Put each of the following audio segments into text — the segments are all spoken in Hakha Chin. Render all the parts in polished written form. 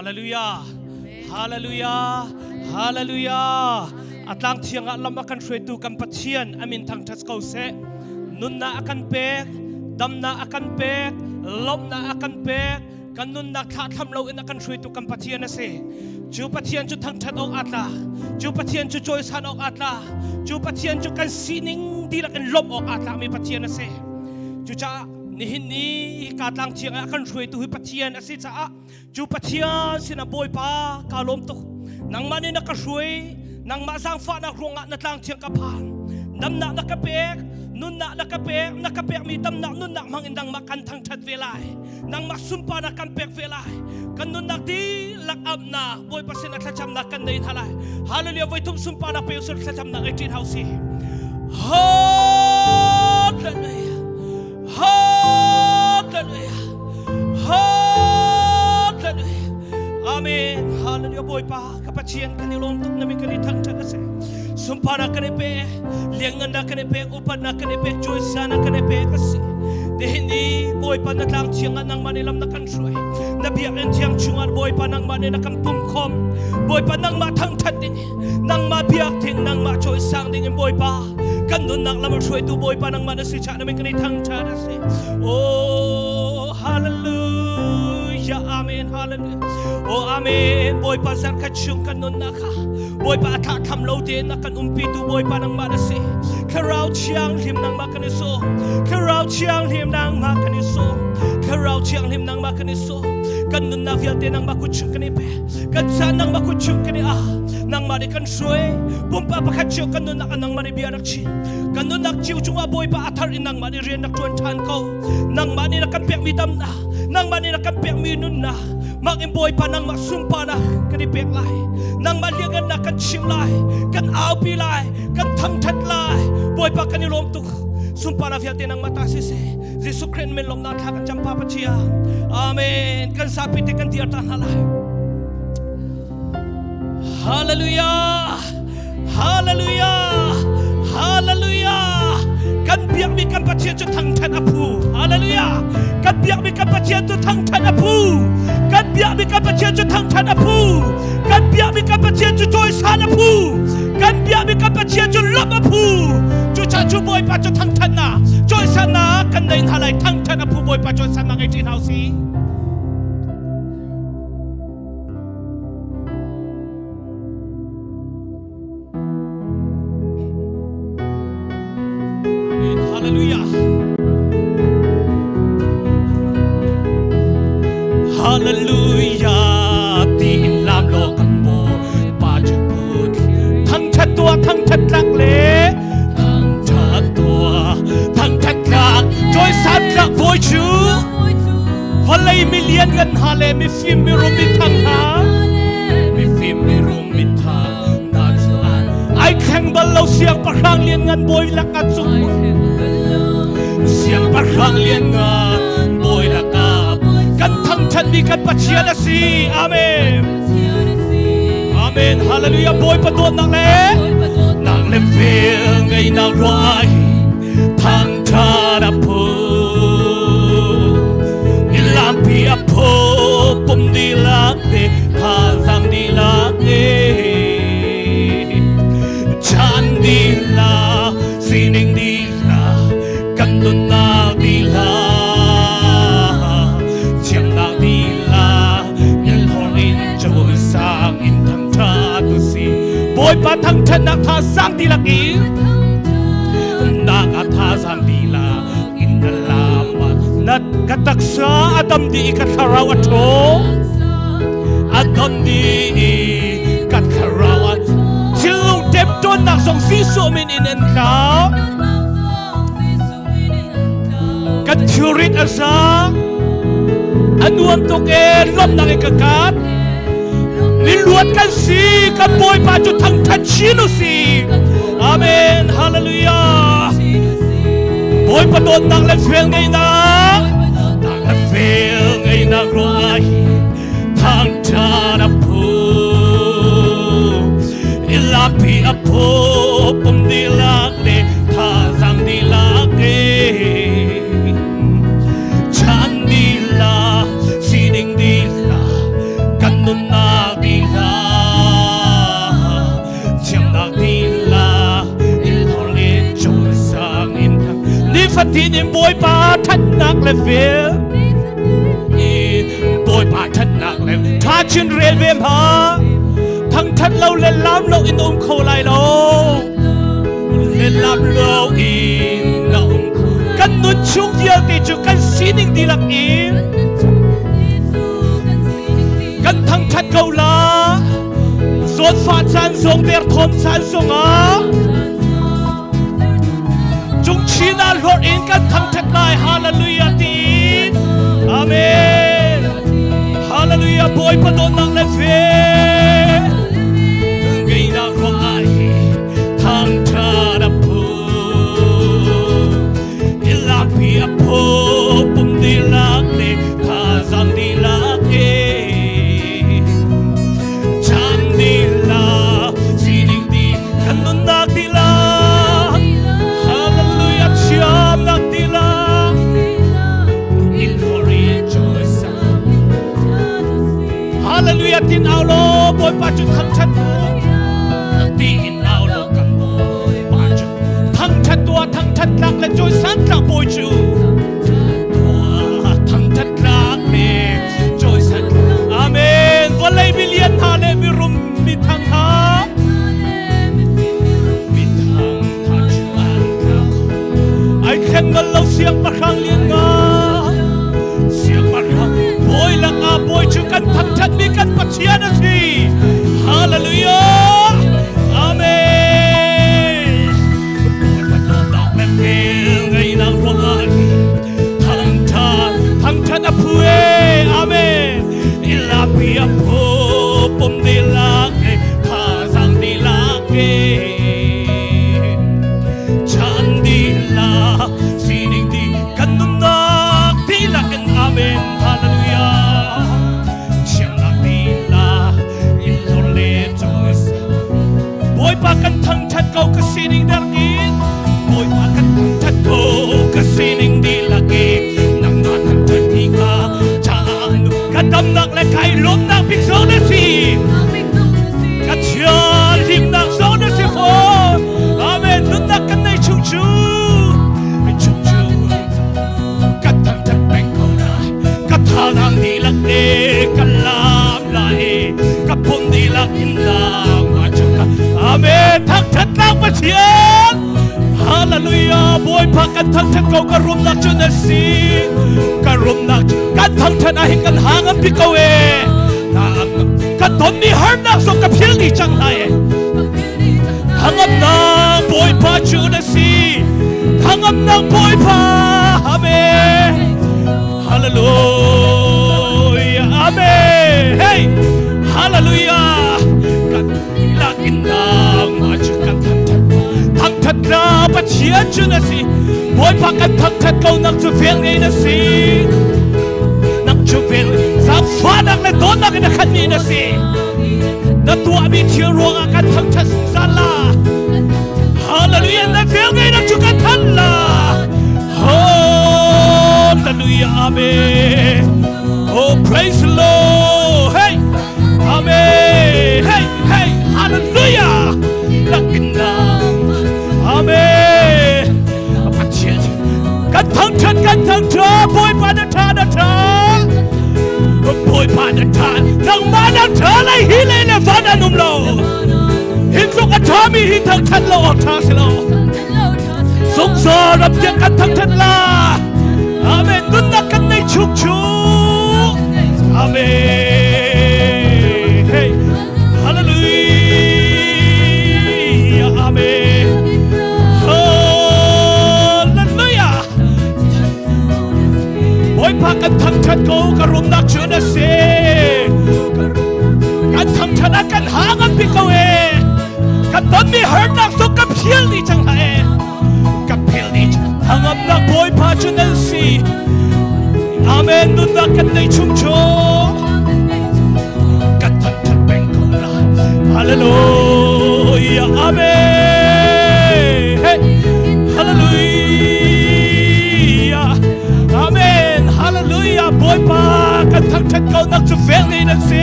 Hallelujah. Hallelujah. Hallelujah. A tlang thiang ah lam a kan hruaitu kan Pathian amin thangṭhat ko seh. Nunnak a kan pek, damnak a kan pek, lawmhnak a kan pek, kan nunnak thlahthlam loin a kan hruaitu kan Pathian a si. Cu Pathian cu thangṭhat awk aa tlak. Cu Pathian cu cawisan awk aa tlak. Cu Pathian cu kan sining dihlak in lawmh awk aa tlakmi Pathian a si. Cucaah nihin ni ka tlang thiang ah a kan hruaitu hi Pathian a si caah cu Pathian sinah Bawipa kaa lawm tuk. Nangmah nih na ka hruai, nangmah zaangfahnak ruangah na tlang thiang ka phan. Damnak na ka pek, nunnak na ka pek, na ka pekmi damnak nunnak hmang in nangmah kan thangṭhat ve lai. Nangmah sunparnak kan pek ve lai. Kan nunnak dihlak amnak Bawipa sinah thlacamnak kan nei hna lai. Hallelujah voi thum sunparnak pe usir thlacamnak ei ṭin hau si. Hallelujah. Hallelujah. Hallelujah. Amen. Hallelujah Bawipa ka Pathian kan i lawm tuk na mi kan i thangṭhat a si. Sunparnak kan i pe, lianngannak kan i pek, upatnak kan i pek, joysanak kan i pek a si. Nihin ni Bawipa na tlang thiang ah nangmah nih lam na kan hruai. Na biakinn thiang chungah Bawipa nangmah nih na kan pumkhawm. Bawipa nangmah thangṭhat ding, nangmah biak ding, nangmah cawisang ding in Bawipa kan nunnak lam a hruaitu Bawipa nangmah na si cha na min kan i thangṭhat a si. Oh, hallelujah, amen, hallelujah. Oh, amen. Bawipa zarkhat chung kan nunnak kha Bawipa a thlahthlam lo tein na kan umpitu Bawipa nangmah na si. Thlarau Thianghlim nangmah kan i sawm. Thlarau Thianghlim nangmah kan i sawm. Thlarau Thianghlim nangmah kan i sawm. Kan nunnak vialte nangmah kut chung kan i pe. Kan caan nangmah kut chung kan i ah. Nangmah nih kan hruai. Pumpak pakhat cio kan nunnak ah nangmah nih bia rak chim. Kan nunnak cio cungah Bawipa a thar in nangmah nih rian rak ṭuan ṭhan ko. Nangmah nih na kan pekmi damnak, nangmah nih na kan pekmi nunnak, mak in Bawipa nangmah sunparnak kan i pek lai. Nangmah lianhngannak kan chim lai, kan aupi lai, kan thangṭhat lai. Bawipa kan i lawm tuk. Sunparnak vialte nangmah ta siseh. Jesuh Christ min lawmnak thla kan cam Pa Pathian. Amen. Kan zapi te kan dir ta hna lai. Hallelujah! Hallelujah! Hallelujah! Kan biakmi kan Pathian cu thangṭhat a phu. Hallelujah! Kan biakmi kan Pathian cu thangṭhat a phu. Kan biakmi kan Pathian cu thangṭhat a phu. Kan biakmi kan Pathian cu cawisan a phu. Kan biakmi kan Pathian cu lawmh a phu. Cucaah cu Bawipa cu thangṭhatnak, cawisannak kan nei hna lai. Thangṭhat a phu Bawipa cawisannak ngei ṭi hna usih. Amen. Hallelujah. Hallelujah tiin lam lo kan bo pa chu kut thangthat tua thangthat tlak le thangthat tua thangthat tlak joy san tlak voi chu vawlei milian ngan ha le mifim mirum mithang hna mifim mirum mithang hna cu ai thleng bal lo siangpahrang lianngan bawi lakah cung siangpahrang lianngan bawi lakah kan thangṭhatmi kan Pathian a si amen amen hallelujah bawipa dawtnak le nak le vel ngeinak ruah thangṭhat a phu lampi a phu pum dihlak le thazaang dihlak le chan dihlak sining dihlak kan nunnak dihlak thiamnak dihlak ngelhor in cawisang in thangṭhat u si Bawipa thangṭhatnak thazaang dihlak in nak a thazaang dihlak in na lam na ka taksa a dam dih i ka thlarau a ṭhawng a dam dih i ka thlarau a thilnung ṭemṭawnnak zong Jesuh min in an tlau kan thilrit a zaang a nuam tuk e lawmhnak in ka kat miluat kan si kan bawipa cu thangṭhat chin u si amen hallelujah bawipa dawtnak le vel ngeihnak nak le vel ngeihnak ruah hi thangṭhat a phu ilapi a phu pum dihlak le thazaang dihlak e chan dihlak sining dihlak kan nun Nifatin in Bawipa ṭhatnak le vel Bawipa ṭhatnak le ṭha chin rel ve hma. Thangṭhat lo le lam lo in um kho lai lo. Le lam lo in na um kho. Kan nun chung vialte cu kan sining dihlak in kan thangṭhat ko la. Zawnfah caan zong derthawm caan zongah Cungchin ah hlorh in kan thangṭhat lai. Hallelujah tiin. Amen. Hallelujah. Bawipa dawtnak le fe. Ngeinak ruang ah hi thangṭhat a phu. Ilakpi a phu pum dihlak le thazaang dihlak e. Chan dihlak sining di kan nunnak dihlak Hallelujah thiamnak dihlak in glory joy Hallelujah tin au law Bawipa cu thangṭhat u tiin au law kan Bawipa cu thangṭhat tuah thangṭhat tlak le joy san tlak Bawi cu tuah thangṭhat tlak le joy san Amen vawlei milian hna le mirum mithang hna mithang hna cu an tlak ai thleng bal lo siangpahrang lian nga siangpahrang bawi lakah bawi cu kan thangṭhatmi kan Pathian a si. Hallelujah, Amen. Bawipa dawtnak le vel ngeinak ruangah thangṭhat thangṭhat a phu e. Amen. Ilapi a phu pum dihlak e thazaang dihlak e chan dihlak sining di kan nunnak dihlak in. Amen, hallelujah. Chiangnak dihlak in hlor le joyce Bawipa kan thangṭhat ko ka sining darkin Bawipa kan thangṭhat ko ka sining dihlak in nangmah thangṭhat hi ka caan ka damnak le kai lawmnak bik zong na si ka thianhlimnak zong na si fawn. Amen. Nunnak kan nei chung cu chung cu kan thangṭhat peng ko lai ka thazaang dihlak e ka lam lai ka pum dihlak in nangmah cu ka. Amen. Thangṭhatnak Pathian. Hallelujah. Bawipa kan thangṭhat ko ka rumnak cu na si ka rumnak kan thangṭhat ah hin kan hang an pi ko e ka tonmi harnak zong ka phil dih cang lai e thangamnak Bawipa cu na si thangamnak Bawipa. Amen, hallelujah. Amen. Hey, hallelujah. Kan lakin nangmah cu kan thangṭhat thangṭhat la Pathian cu na si Bawipa kan thangṭhat ko nak cu vel ngei na si nak cu vel zaangfahnak le dawtnak in a khatmi na si na tuahmi thil ruangah kan thangṭhat zungzal la. Hallelujah. Na vel ngei nak cu kan than la. Hallelujah. Amen. Oh, praise the Lord. Hey, amen. Hey, hey, hallelujah. Lakin na amen. Pathian kan thangṭhat kan thangṭhat Bawipa na ṭha na ṭha Bawipa na ṭha nangmah na ṭha lai hi lei le van an um lo hi tluk a ṭhami hi thangṭhat lo awk ṭha si lo zungzal ram tiang kan thangṭhat la. Amen. Nunnak kan nei chung chu. Amen. Hey, hallelujah. Amen, hallelujah. Bawipa kan thangṭhat ko ka rumnak cu na si kan thangṭhat ah kan hang an pi ko e kan tonmi harnak zong ka phil dih cang hlah e ka phil dih thangamnak Bawipa cu nan si. Amen. Nunnak kan nei chung cu kan thangṭhat peng ko la. Hallelujah. Amen. Hey, hallelujah. Amen. Hallelujah. Bawipa kan thangṭhat ko nak cu vel ngei na si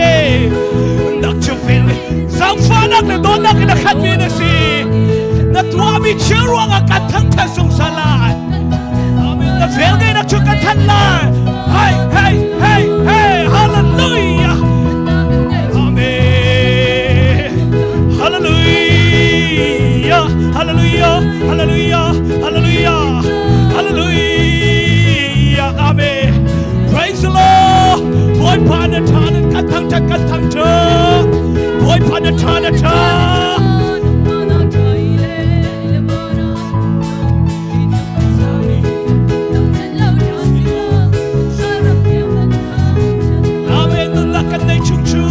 nak cu vel zaangfahnak le dawtnak in a khatmi na si na tuahmi thil ruangah kan thangṭhat zungzal lai. Velngeihnak cu kan thanh lai. Hey, hey, hey, hey, hallelujah. Amen. Hallelujah. Hallelujah. Hallelujah. Hallelujah. Hallelujah. Amen. Praise the Lord. Bawipa na ṭha na kan thangṭhat kan thangṭhat. Bawipa na ṭha na ṭha. Amen. Nunnak kan nei chung cu.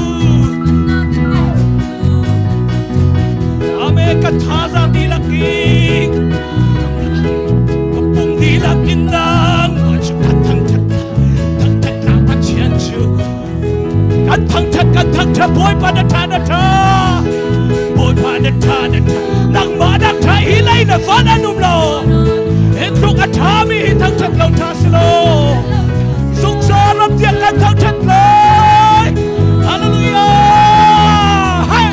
Amen. Ka thazaang dihlak in ka pum dihlak in nang kan thangṭhat thangṭhat nak Pathian cu kan thangṭhat kan thangṭhat Bawipa na ṭha na ṭha Bawipa na ṭha na ṭha nangmah nak ṭha hi lei na van an um lo hi tluk a ṭhami hi thangṭhat lo ṭha si lo zungzal ram tiang kan thangṭhat lai. Hallelujah. Hey,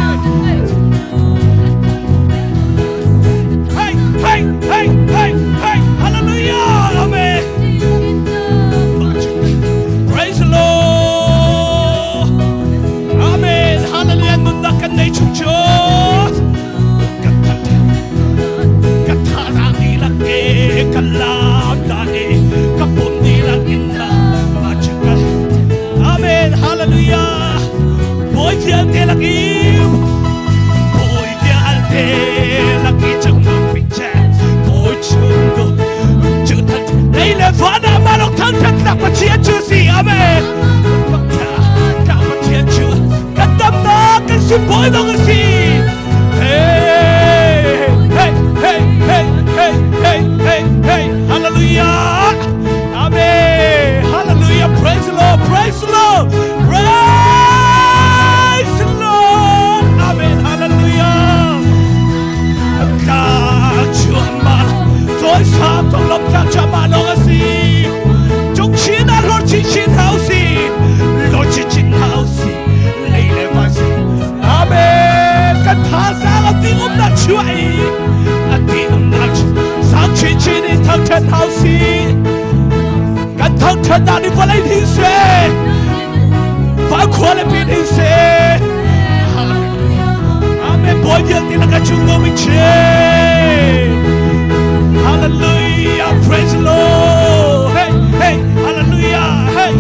hey, hey, hey, hey, hey. Hallelujah. Amen. Praise the Lord. Amen. Hallelujah. Nunnak kan nei chung cu. Kan Ka thazaang dihlak e, ka lam dan e, ka pum dihlak in na ma ka. Amen. Hallelujah. Bawi vialte lakim. Bawi vialte laki chung nung piche. Bawi chung tu chu that lei le van ah malok thang that nak Pathian chu si. Amen. Ka Pathian chu kan damnak kan sunbawi dong a si. Hey, hey, hey, hey, hey, hey, hey, hey. Hallelujah. Amen. Hallelujah. Praise the Lord. Praise the Lord. Praise the Lord. Amen. Hallelujah. Tla chuama choi sa tong lop tla chama long asi chung chin a lor chin chin hau si lor chin chin hau si lei le va si. Amen. Kan thazaang a ti umnak chuah i a ti umnak sang chinchin in thangṭhat hau si. Kan thangṭhatnak nih vawlei hnin seh, vangkhua le pin hin seh. Amen. Bawi vialte laka chung no mi chin. Hallelujah. Praise the Lord. Hey, hey, hallelujah. Hey,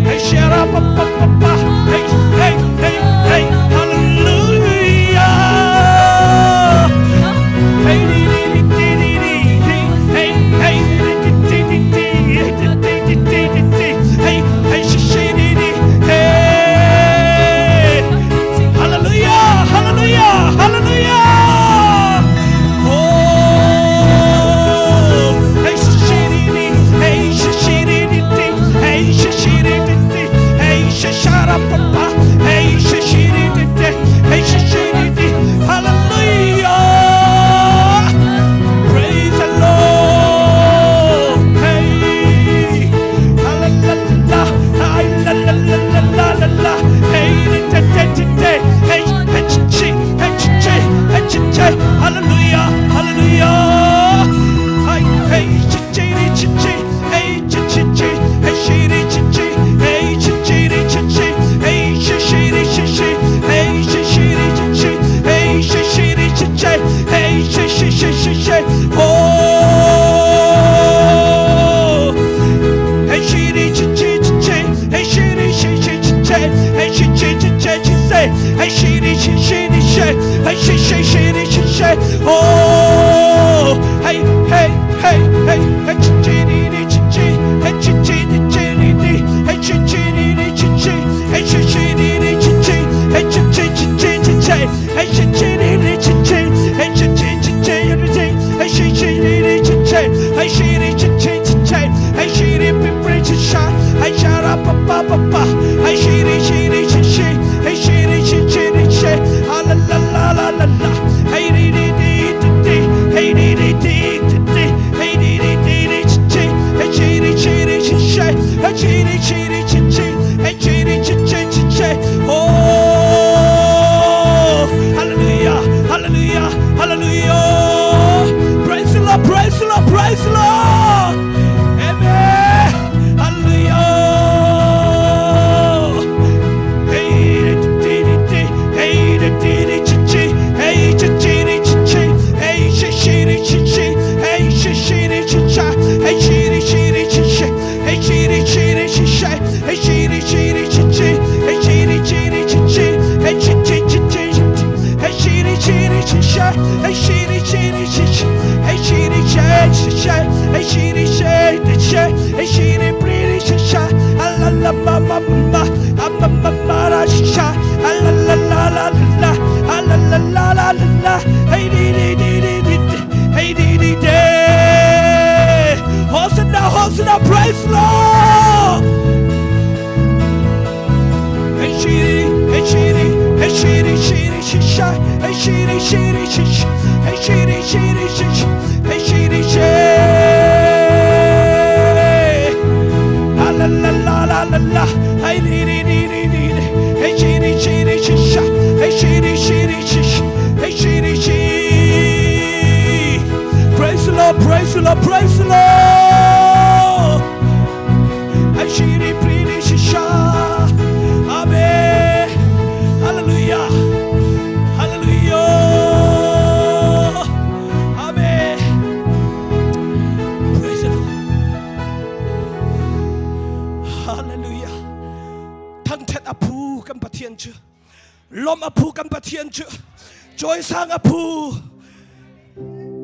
hey, share up, pa, pa, pa, pa. Hey, hey, hey, hey, hallelujah. Hey, di, di, di, di, di, di, di. Hey, hey, di, di, di, di, di, di, di, di, di, di, di. Hey, hey, shi, shi, di, di. Hey. Hallelujah, hallelujah, hallelujah. Oh, hey, shi, shi, di, di. Hey, shi, shi, di, di, di. Hey, shi, shi, di, di, di. Hey, shi, sha, ra, pa, pa. Hey, shi, shi, di, di, di. Hey, shi, shi, di, di. Hallelujah. Praise the Lord. Hey. La la la la la la la la. Hey, da da da da. Hey, hey, chi chi, hey, chi chi, hey, chi chi. Hallelujah, hallelujah. Hey, hey, chi chi chi chi. Hey, chi chi chi. Hey, shi chi chi. Hey, chi chi chi chi. Hey, shi shi chi chi. Hey, shi shi chi chi. Hey, shi shi chi chi. Hey, shi shi shi shi shi. Oh. Hey, shi chi chi chi chi. Hey, shi shi shi chi chi. Hey, shi chi chi chi chi say. Hey, shi chi shi chi. Hey, shi shi shi chi chi. Oh. Hey, hey, hey, hey, hey, chi chi chi chi. Hey, chi chi chi chi. Hey, chi chi chi chi. Hey, shi shi chi chi. Hey, chi chi chi chi chi chi. Hey, shi chi chi chi. Hey, chi chi chi chi chi. Hey, shi shi chi chi. Hey, shi chi chi chi chi. Hey, shi pi pi chi sha. Hey, sha ra pa pa pa pa. Hey, shi shi chi chi. Hey, shi chi chi chi. Ah la la la la la la. Hey, di di di di. shi shi shi hey shi shi shi hey shi shi la la la la la la la hey li li li li li hey shi shi shi shi hey shi shi shi hey shi shi. Praise the Lord, praise the Lord, praise the Lord. Hey shi pri shi sha. Amen. Hallelujah. Hallelujah. Amen. Praise the Lord. Hallelujah. Thangthat a phu kan Pathian cu. Lawmh a phu kan Pathian cu. Cawisang a phu.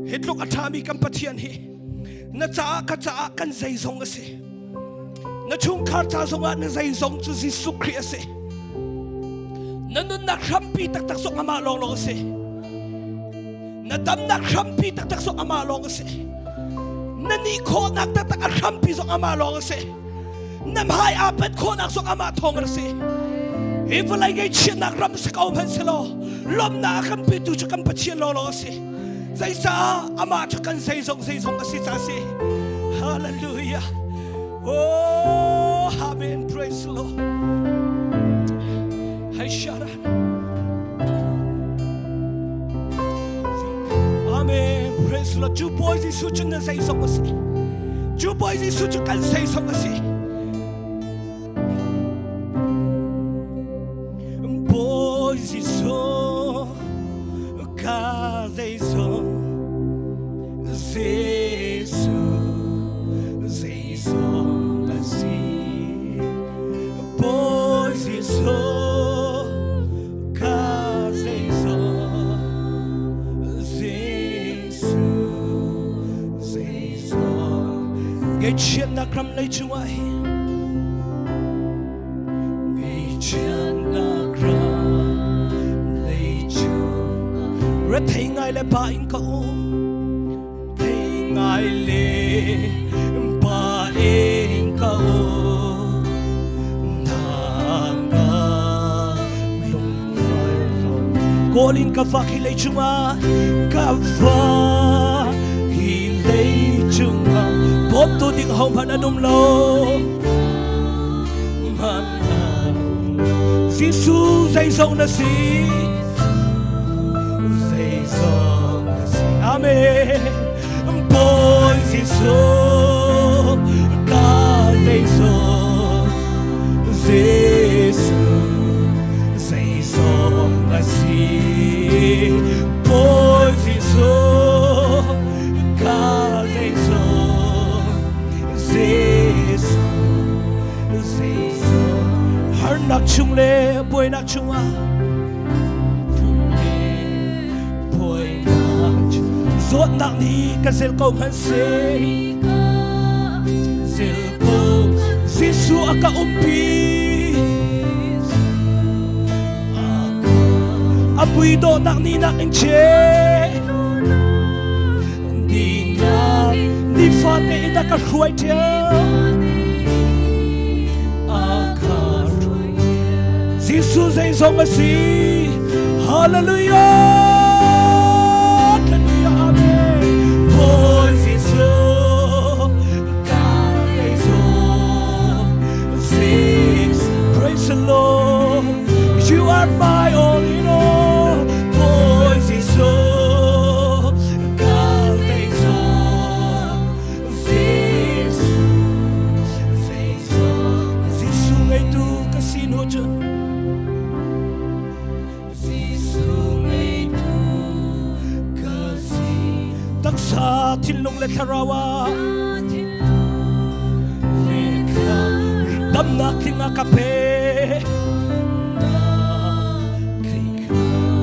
Hi tluk a ṭhami kan Pathian hi na caah ka caah kan zeizong a si. Na chungkhar ca zongah na zeizong cu Jesuh Khrih a si. Na nunnak hrampi taktak zong amah lawnglawng a si. Na damnak hrampi taktak zong amah lawng a si. Na nih khawhnak taktak a hrampi zong amah lawng a si. Na hmai aa pet khawhnak zong amah thawng a si. Hi vawlei ngaihchiatnak ram si ko hmanh selaw lawmhnak a kan petu cu kan Pathian lawnglawng a si. Zeicah amah cu kan zeizong zeizong a si ca si. Hallelujah. Oh, amen. Praise the Lord. Hey, shara. Amen. Praise the Lord. Cu Bawi Jesuh cu na zeizong a si. Cu Bawi Jesuh cu kan zeizong a si. Bawi Jesuh ka zeizong Jesuh zeizong a si. Bawi Jesuh ka zeizong Jesuh zeizong Ngaihchiatnak ram lei cungah hin Ngaihchiatnak ram lei cungah Rethei ngai le ba in ka um Thei ngai le ba in ka um Nang Kawl in ka vak hi lei cungah ka vak hi lei cungah bawmtu ding hohmanh an um lo Jesuh zeizong na si zeizong na si Amen Bawi Jesuh ka zeizong Jesuh zeizong na si Bawi Jesuh ka zeizong Jesuh zeizong harnak chung le buainak chungah buainak zawtnak nih ka zel ko hmanh seh zel ko Jesuh a ka umpi a pui dawhnak ni nak in che Dinak nifate in a ka hruai ṭheo. A ka hruai. Jesuh zeizong a si. Hallelujah. Hallelujah. Amen. Bawi Jesuh ka zeizong si. Praise the Lord. You are my all in all. Bawi Jesuh ka zeizong zeizong Jesuh ngeitu ka si hnu cun Jesuh ngeitu ka si taksa thinlung le thlarau ah damnak tling a ka pe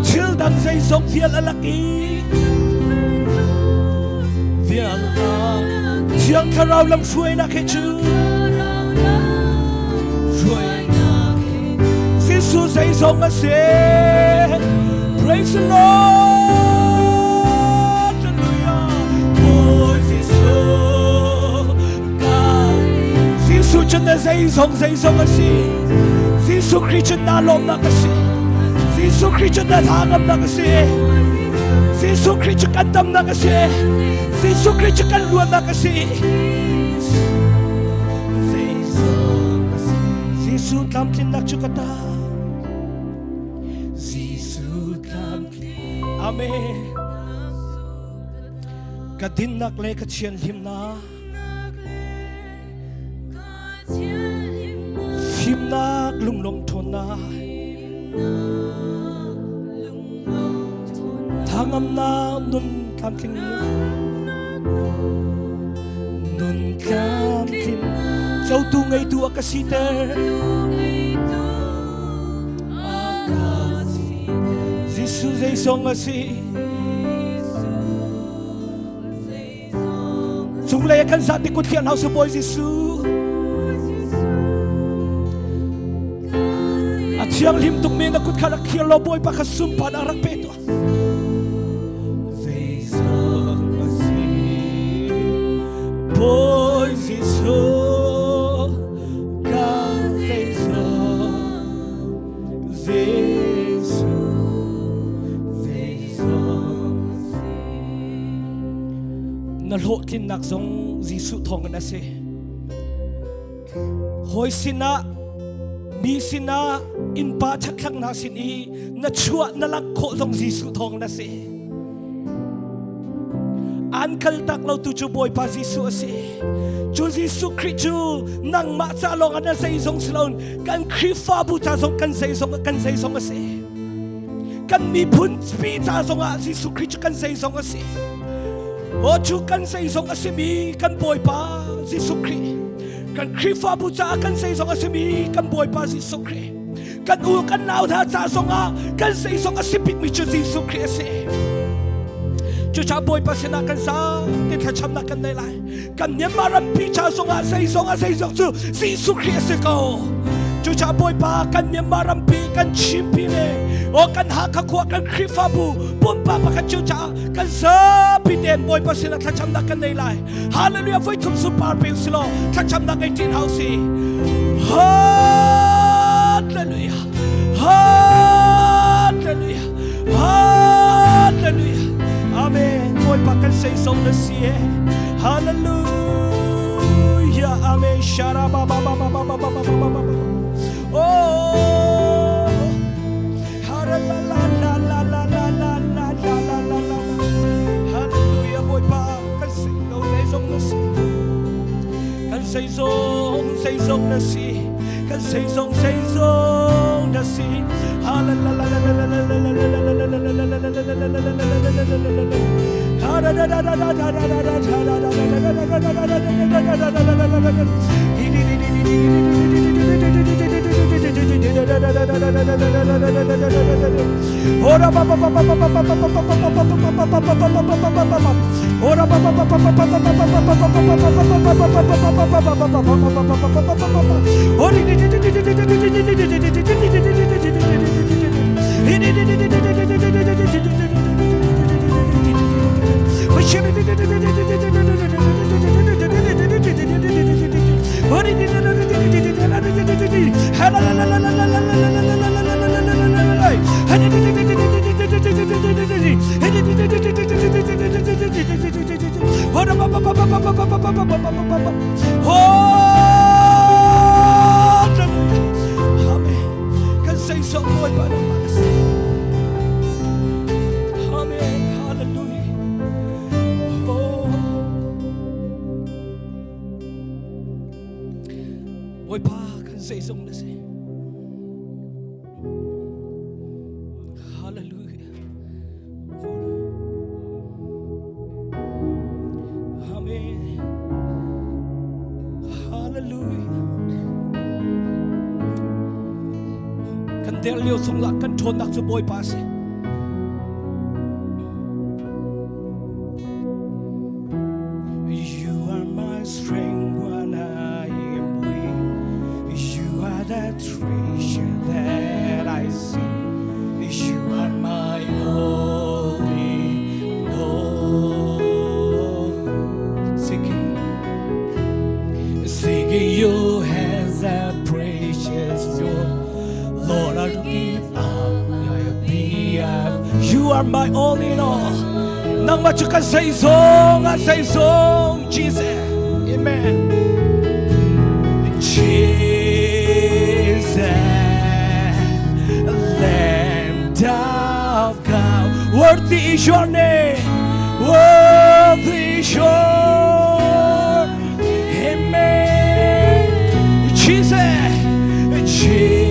thil dang zeizong vial a lak i vial a thiang thlarau lam hruainak he cu hruainak Jesuh zeizong a si. Praise the Lord. Hallelujah. Bawi Jesuh ka Jesuh cu na zeizong zeizong a si. Jesuh Khrih cu na lawmnak a si. Jesuh Khrih cu na tha ngamnak a si. Jesuh Khrih cu kan damnak a si. Jesuh Khrih cu kan luatnak a si. Jesuh tlamtlinnak cu ka ta. Jesuh tlamtlin. Amen. Ka dinnak le ka thianhlimnak. Fimnak lunglawm ṭhawnnak. Thangamnak nun tlamtling nun tlamtling cotu ngeitu a ka siter. Jesuh zeizong a si. Cunglei a kan zahpi kut thiang hau Bawi Jesuh. A thianghlim tukmi na kut kha rak thlir law Bawipa kha sunparnak rak pe tuah. Zeizong a si Bawi Jesuh ka zeizong Jesuh zeizong a si Na hlawhtlinnak zong Jesuh thawngin a si. Hawi sinah mi sinah innpa chakthlang hna sin i na chuah na lak khawh zong Jesuh thawngin a si. An kal tak lo tu cu Bawipa Jesuh a si. Cu Jesuh Khrih cu nangmah ca lawng ah na zeizong si loin kan Khrihfabu ca zong kan zeizong kan zeizong a si. Kan miphun pi ca zong ah Jesuh Khrih cu kan zeizong a si. Aw cu kan zeizong a simi kan Bawipa Jesuh Khrih kan Khrihfabu caah kan zeizong a simi kan Bawipa Jesuh Khrih kan u kan nau hna ca zongah kan zeizong a si bikmi cu Jesuh Khrih a si. Cucaah Bawipa sinah kan za ti thlacamnak kan nei lai. Kan Myanmar rampi ca zongah zeizong a zeizong cu Jesuh Khrih a si ko. Cucaah Bawipa kan Myanmar rampi kan Chinpi le aw kan Hakha khua kan Khrihfabu pumpak pakhat cio caah kan zapi tein Bawipa sinah thlacamnak kan nei lai. Hallelujah voi thum sunpar pe usih law thlacamnak ngei ṭin hau si. Hallelujah. Hallelujah. Hallelujah. Amen. Bawipa kan zeizong na si e. Hallelujah. Amen. Shara ba ba ba ba ba ba ba ba ba ba ba. Oh. La la la la la la la la la la la la. Hallelujah. Bawipa kan zeizong zeizong na si. Kan zeizong zeizong na si. Kan zeizong zeizong na si. Kan say so Bawipa nangmah na si. Amen. Hallelujah. Oh. Bawipa kan zeizong na si. Hallelujah. Amen. Hallelujah. Kan der lio chungah kan ṭhawnnak cu Bawipa a si. You are my strength when I am weak. You are the treasure that I see. You are my all in all. Singing, singing you has a precious jewel. Lord, I give up my behalf. You are my all in all. Nangmah cu ka zeizong ah zeizong Jesus. Amen. Jesus, Lamb of God, worthy is your name, worthy is your Amen. Jesus, Jesus,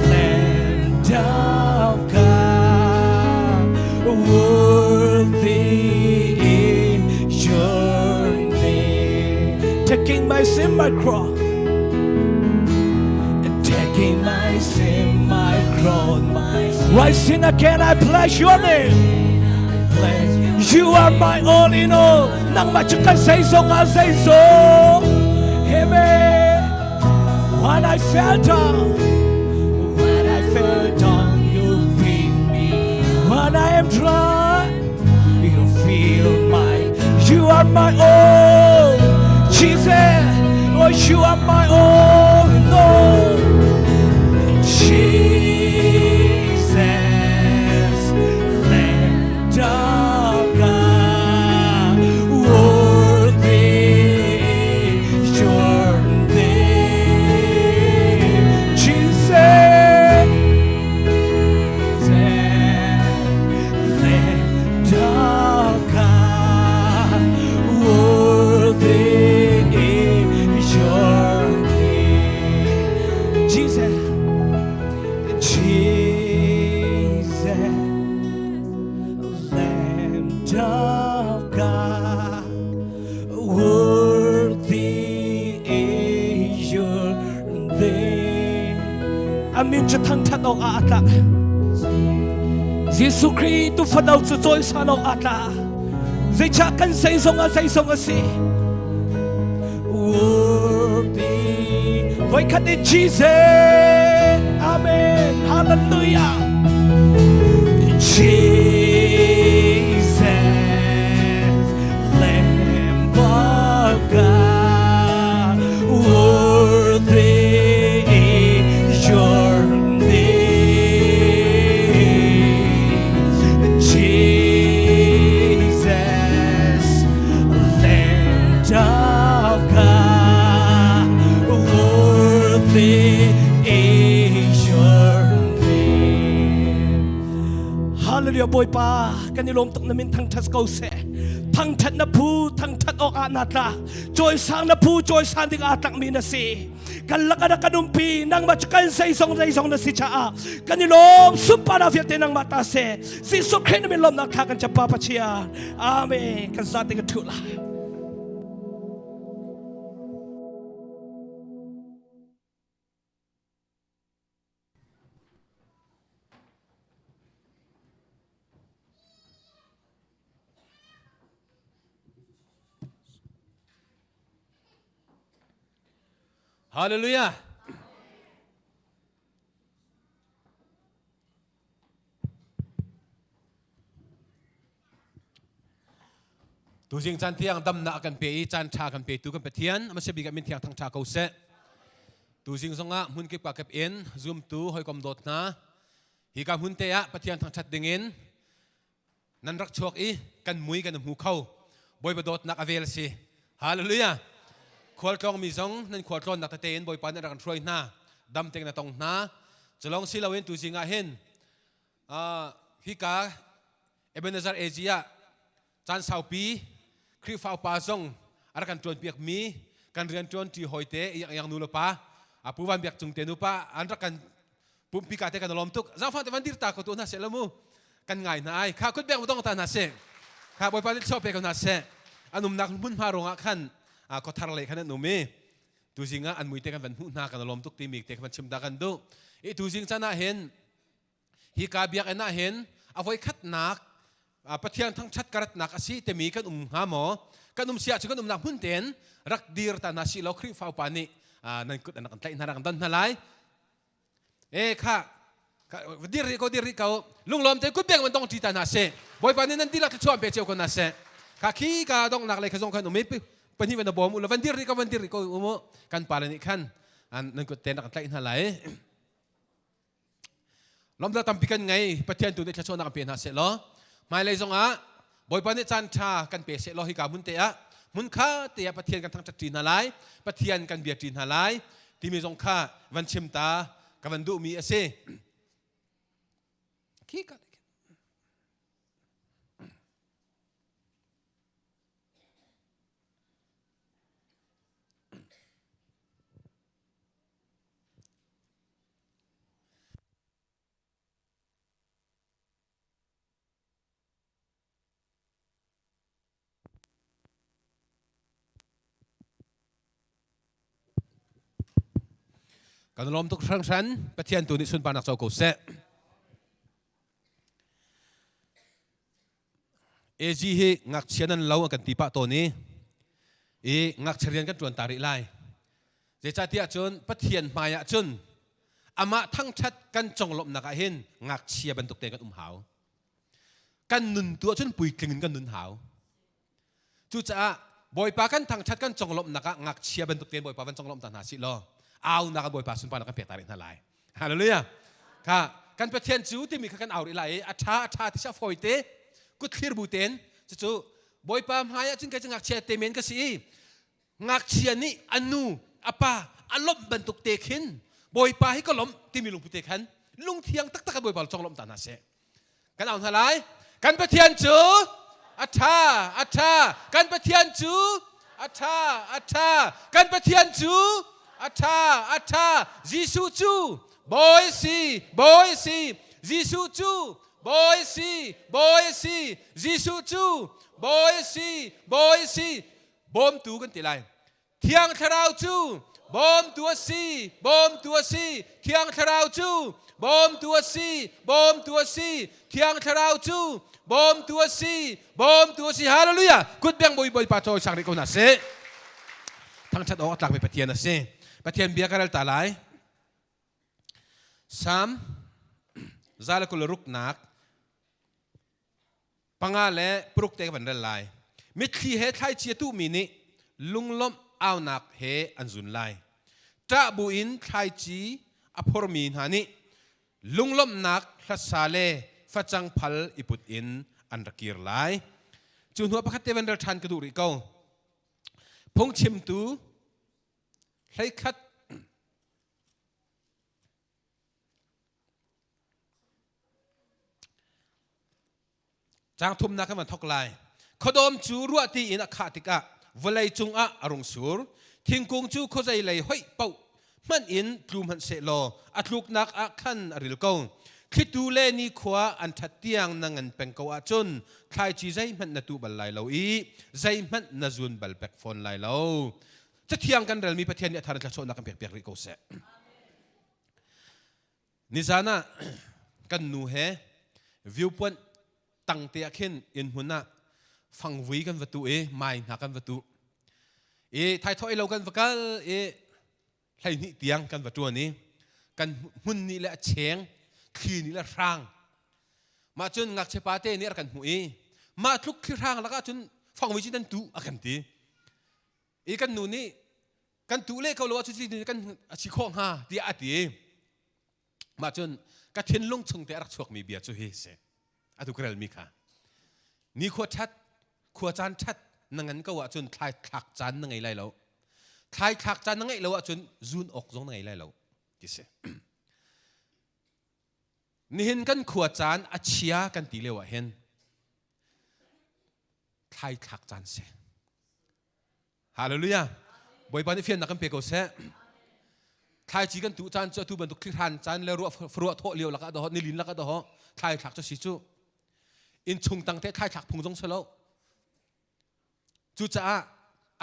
Lamb of God, worthy is your name. Taking my sin, my cross. Taking my sin, my cross, my Rising again, I bless your name. Bless. You are my all in all. Nangmah cu kan zeizong ah zeizong. Amen. When I fell down, when I fell down, you pick me. When I am dry, you fill my. You are my all, Jesus. Oh, you are my all in all. Jesus, Lamb of God, worthy is your name. Jesus, Lamb of God, worthy is your name. Jesus, Jesus, Lamb of God, worthy is your name. A min cu thangṭhat awk ah a tlak. Jesuh Khrih tuufano cu cawisan awk aa tlak. Zeicah kan zeizong ah zeizong a si. Worthy. Voikhat in Jesus. Amen. Hallelujah. Jesus, Lamb of God, worthy is your name. Jesus, Lamb of God, worthy is your name. Hallelujah Bawipa kan i lawm tuk na min thangthat ko seh thangthat na phu thangthat awk ah na tla cawisang na phu cawisan ding aa tlak mi na si kan lak ah kan umpi nangmah cu kan zeizong zeizong na si caah kan i lawm sunparnak vialte nangmah ta seh Jesuh Khrih na min lawmnak thla kan chapa Pathian Amen kan zate ka thu lai Hallelujah. Tuzing caan tiang damnak a kan pe i caan ṭha kan petu kan Pathian a bik ah min thiang thangṭha ko seh. Tuzing zongah hmunkip ka kep in zumtu hawikom dawt hna hika hmun te ah Pathian thangṭhat dingin nan rak chuak i kan mui kan hmu kho. Bawipa dawtnak a vel si. Hallelujah. Khualtlawng mi zong nan khualtlawnnak tete in Bawipa nih rak kan hruai hna. Dam tein na tong hna. Culong si loin tuzing ah hin hika Ebenezer AG ah caan saupi Khrihfa upa zong a rak kan ṭuanpiak mi kan rianṭuan ṭi hawi te yang nu le pa Pu Van Biak Cung te nupa an rak kan pumpi ka te kan lawm tuk zaangfah te van dir ta ko tu hna seh lo mu kan ngai hna ai kha kut bek dong ta hna seh kha Bawipa nih thluachuah pe ko hna seh an umnak hmunhma ruangah khan khuathar lei khan an um i tuzing ah an mui te kan van hmuh hna kan lawm tuk timi te kan van chim ta kan duh i tuzing caan ah hin hi ka biakinn ah hin a voi khatnak Pathian thangṭhat karatnak a si timi kan um hnga maw kan um si ahcun kan umnak hmun tein rak dir ta hna si law Khrihfa upa nih nan kut an rak tlaih hna rak don hna lai e kha dir rih ko dir rih ko lunglawm te kut beng man dong ṭi ta hna seh Bawipa nih nan dihlak thluachuah pe cio ko hna seh kha khi ka donghnak lei kha zong khan um i pahnih van bawm u law van dir rih ko van dir rih ko u mu kan pale nih khan nan kut ten rak tlaih hna lai. Lawmhnak tampi kan ngei. Pathian tu nih thluachuahnak kan pe hna seh law hmailei zong ah Bawipa nih caan ṭha kan pe seh law hika hmun te ah hmun kha te ah Pathian kan thangṭhat ṭi hna lai, Pathian kan bia ṭi hna lai timi zong kha van chim ta ka van duhmi a si. Khi ka Kan lawm tuk hringhran. Pathian tu nih sunparnak co ko seh. AG hi ngakchia nan lo a kan ti pah tawn i i ngakchia rian kan ṭuan ta rih lai. Zeicahtiah cun Pathian hmai ah cun amah thangṭhat kan conglawmhnak ah hin ngakchia bantuk te kan um hau. Kan nun tu ahcun puitling in kan nun hau. Cucaah Bawipa kan thangṭhat kan conglawmhnak ah ngakchia bantuk tein Bawipa van conglawmh ta hna sih law aunak ah Bawipa sunparnak kan pek ta rih hna lai. Hallelujah. Kha kan Pathian cu timi kha kan au rih lai i a ṭha a ṭha ti a fawi te kut thlir bu tein cucu Bawipa hmai ah cun kei cu ngakchia te men ka si i ngakchia nih a nu a pa a lawmh bantuk te khin Bawipa hi ka lawmh timi lungput te khan lungthiang taktak in Bawipa cong lawmh ta hna seh. Kan au hna lai. Kan Pathian cu a ṭha a ṭha. Kan Pathian cu a ṭha a ṭha. Kan Pathian cu a ṭha a ṭha. Jesuh cu Bawi si Bawi si. Jesuh cu Bawi si Bawi si. Jesuh cu Bawi si Bawi si. Bawmtu kan ti lai. Thiang Thlarau cu bawmtu a si, bawmtu a si. Thiang Thlarau cu bawmtu a si, bawmtu a si. Thiang Thlarau cu bawmtu a si, bawmtu a si. Hallelujah! Kut beng bawi Bawipa cawi sang rih ko hna sih. Thangṭhat awk a tlakmi Pathian a si. Pathian bia ka rel ta lai. Salm 126 panga le paruk te ka van rel lai. Mitthli he thlaici a tuhmi nih lunglawmh aunak he an zun lai. Ṭah buin thlaici a phormi hna nih lunglawmhnak hlasa le facang phal i put in an ra kir lai. Cu hnuah pakhat te van rel ṭhan ka duh rih ko. Phungchimtu 11 Caang thumnak kan van thawk lai. Khuadawm cu ruahti in a khah tikah vawlei cungah a rung sur. Thingkung cu khuazei lei hoih paoh hmanh in tlu hmanh sehlaw a tluknak ah khan a ril ko. Thlitu le nikhua an ṭhat tiang na ngan peng ko ahcun thlaici zeihmanh na tuh bal lai lo i zeihmanh na zun bal pek fawn lai lo. Cathiang kan relmi Pathian nih a thar in thluachuahnak kan pek piak rih ko seh. Nizan ah kan nu he viewpoint tang te ah khin inn hmun ah fangvui kan va tu i mai hna kan va tu i thaithawh lo kan va kal i 12 tiang kan va tuan i kan hmun nih le a cheng thli nih le hrang mah cun ngakchia pa te nih a kan hmuh i mah tluk thli hrang lakah cun fangvui cu nan tu a kan ti i kan nu nih kan tu le ko lo ah cuti kan a si khawh hnga tiah a ti mah cun ka thinlung chung te a rak chuakmi bia cu hi si atu ka relmi kha ni khua ṭhat khua caan ṭhat na ngan ko ahcun thlai thlak caan na ngei lai lo thlai thlak caan na ngeih lo ahcun zun awk zong na ngei lai lo ti si nihin kan khua caan a chia kan ti lio ah hin thlai thlak caan si Hallelujah. Bawipa nih fiannak kan pe ko seh. Thlaici kan tuh caan cu atu bantuk thlihran caan le ruah ruah thawh lio lakah doh nilin lakah doh thlai thlak cu si cu inn chung tang te thlai thlak phung zong si lo. Cucaah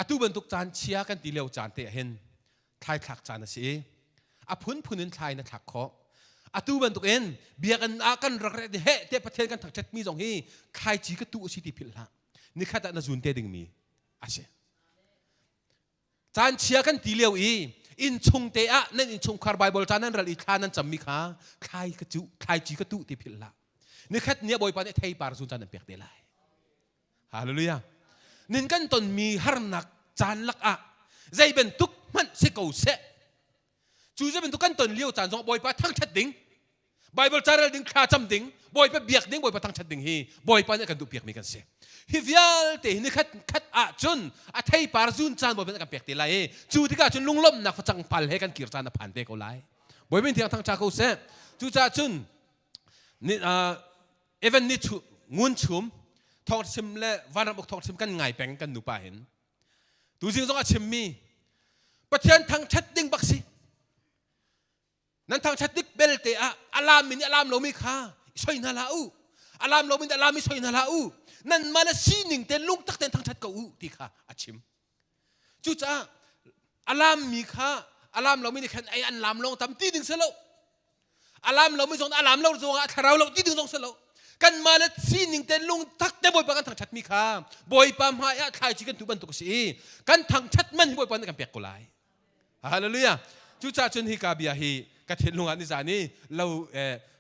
atu bantuk caan chia kan ti lio caan te ah hin thlai thlak caan a si i a phunphun in thlai na thlak khawh. Atu bantuk in biakinn ah kan rak re heh te Pathian kan thangṭhat mi zong hi thlaici ka tuh a si ti philh hlah. Nikhat ah na zun te dingmi a si. Caan chia kan ti lio i innchung te ah nan innchungkhar Bible ca nan ral i thla nan cammi kha thlai ka cu thlaici ka tuh ti philh hlah. Nikhat ni ah Bawipa nih theipar zun caan nan pek te lai. Hallelujah. Nin kan tonmi harnak caan lak ah zei bantuk hmanh si ko seh. Cu zei bantuk kan ton lio caan zong Bawipa thangṭhat ding. Bible ca rel ding, thla cam ding, Bawipa biak ding, Bawipa thangṭhat ding hi Bawipa nih a kan duhpiakmi kan si. Hi vialte hi nikhat khat ahcun a theipar zun caan Bawipa nih a kan pek te lai i cu tikah cun lunglawmhnak facang pal he kan kir caan a phan te ko lai. Bawipa min thiang thangṭha ko seh. Cucaah cun ni, uh, Evan ni chu, ngun chum thawng chim le vanram uk thawng chim kan ngai peng kan nupa hin. Tuzing zong a chimmi Pathian thangṭhat ding bak si. Nan thangṭhat tik belte ah a laammi nih a laam lomi kha i soi hna hlah u. A laam lomi nih a laam i soi hna hlah u. Nanmah le sining tein lungtak tein thangṭhat ko u ti kha a chim. Cucaah a laammi kha a laam lomi nih khan ei an laam lawng tam ti ding si lo. A laam lomi zong a laam lo zongah a thlarau lo ti ding zong si lo. Kanmah le sining tein lungtak te Bawipa kan thangṭhatmi kha Bawipa hmai ah thlaici kan tuh bantuk a si i kan thangṭhat man hi Bawipa nih kan pek ko lai. Hallelujah. Cucaah cun hika bia hi ka thinlung ah nizan i lo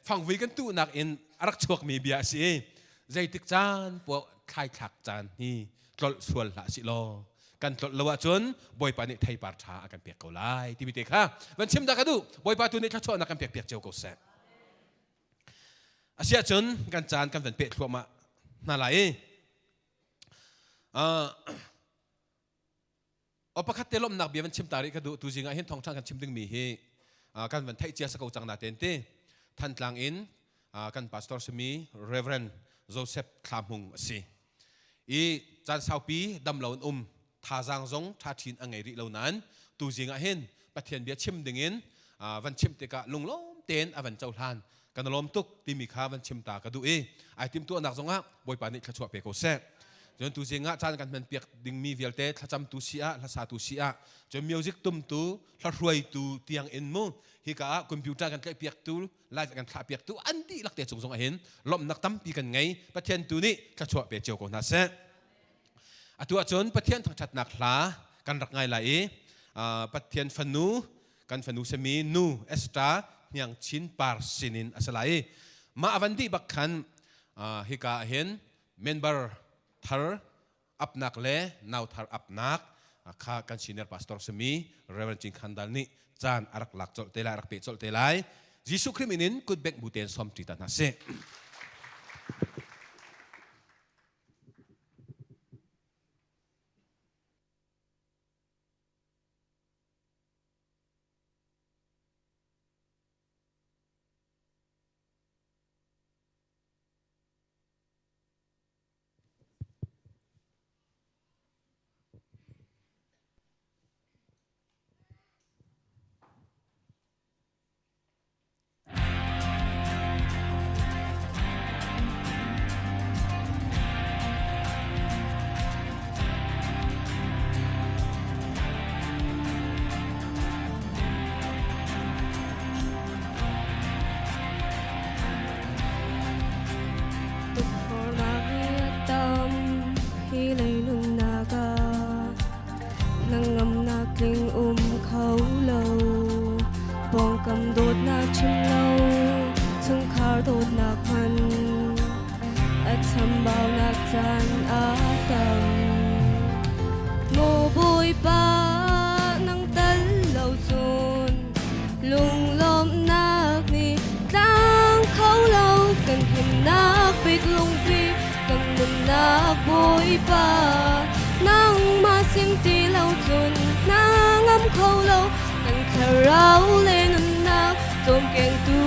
fangvui kan tuhnak in a rak chuakmi bia a si i zeitik caan poah thlaithlak caan hi tlolh sual hlah sih law kan tlolh lo ahcun Bawipa nih theipar ṭha a kan pek ko lai timi te kha van chim dah ka duh. Bawipa tu nih thluachuahnak kan pek piak cio ko seh. Asiahcun kan caan kan van peh thluahmah hna lai i O pakhat te lawmhnak bia van chim ta rih ka duh. Tuzing ah hin thawngṭha kan chim dingmi hi kan van theih cia sa ko cang natein ti Thantlang in kan pastor simi Reverend Joseph Thla Hmung a si. I caan saupi dam lo in um thazaang zong ṭha ṭhin a ngei rih lo nain tuzing ah hin Pathian bia chim dingin van chim tikah lunglawm tein a van cohlan kan lawm tuk timi kha van chim ta ka duh i ai timtuahnak zongah Bawipa nih thluachuah pe ko seh. Cun tuzing ah caan kan hman piak dingmi vialte thlacamtu si ah hlasa si ah cun music tumtu hlahruaitu tiang in mu hika ah computer kan tlaih piaktu live kan thlah piaktu an dihlak te cung zong ah hin lawmhnak tampi kan ngei. Pathian tu nih thluachuah pe cio ko hna seh. Atu ahcun Pathian thangṭhatnak hla kan rak ngai lai i Pathian fanu kan fanu sami nu Esther Hniang Chin Par sinin a si lai i mah a van dih bak khan hika ah hin member thar apnak le nau thar apnak kha kan senior pastor sami Reverend Cin Khan Dal nih caan a rak lak colh te lai, a rak peh colh te lai. Jesuh Khrih min in kut bengh bu tein sawm ṭi ta hna sih. Tukforhnak hi a tam hi leilungnak ah Hnangamnak tling um kho lo. Pawngkam dawtnak chim lo, chungkhar dawtnak hman a chambaunak caan a tam. Maw Bawipa, nang tal lo cun lunglawmhnak nih tlang kho lo kan himnak bik lungpi kan nunnak Bawipa nangmah sin ti lo cun hna ngam kho lo kan thlarau le nunnak cawmkengtu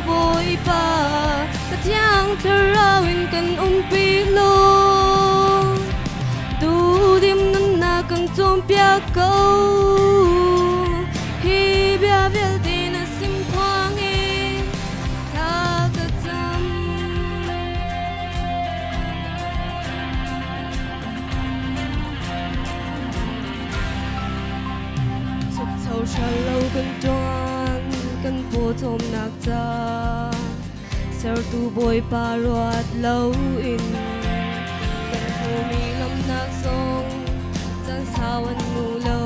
Bawipa ka thiang thlarau in kan umpi law duhdim nunnak kan cawnpiak ko hi bia vialte na sim phuang in thla ka cam. Chukcho hral kan ṭuan kan pawcawmnak ca sertu Bawipa ruat loin kan hmumi lawmhnak zong caan sau an ngu lo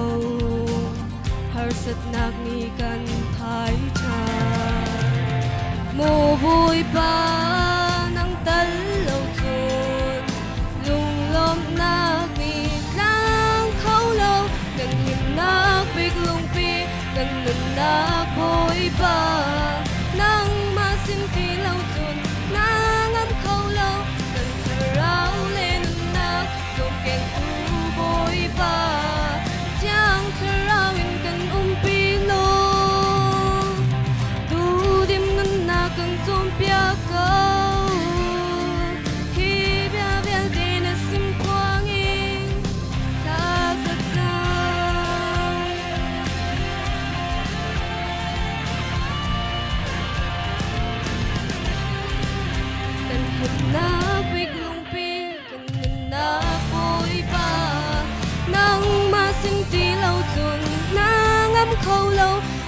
harsatnak nih kan phai ṭhan. Maw Bawipa, nang tal lo cun lunglawmhnak nih tlang kho lo kan himnak bik lungpi kan nunnak Bawipa nangmah sin ti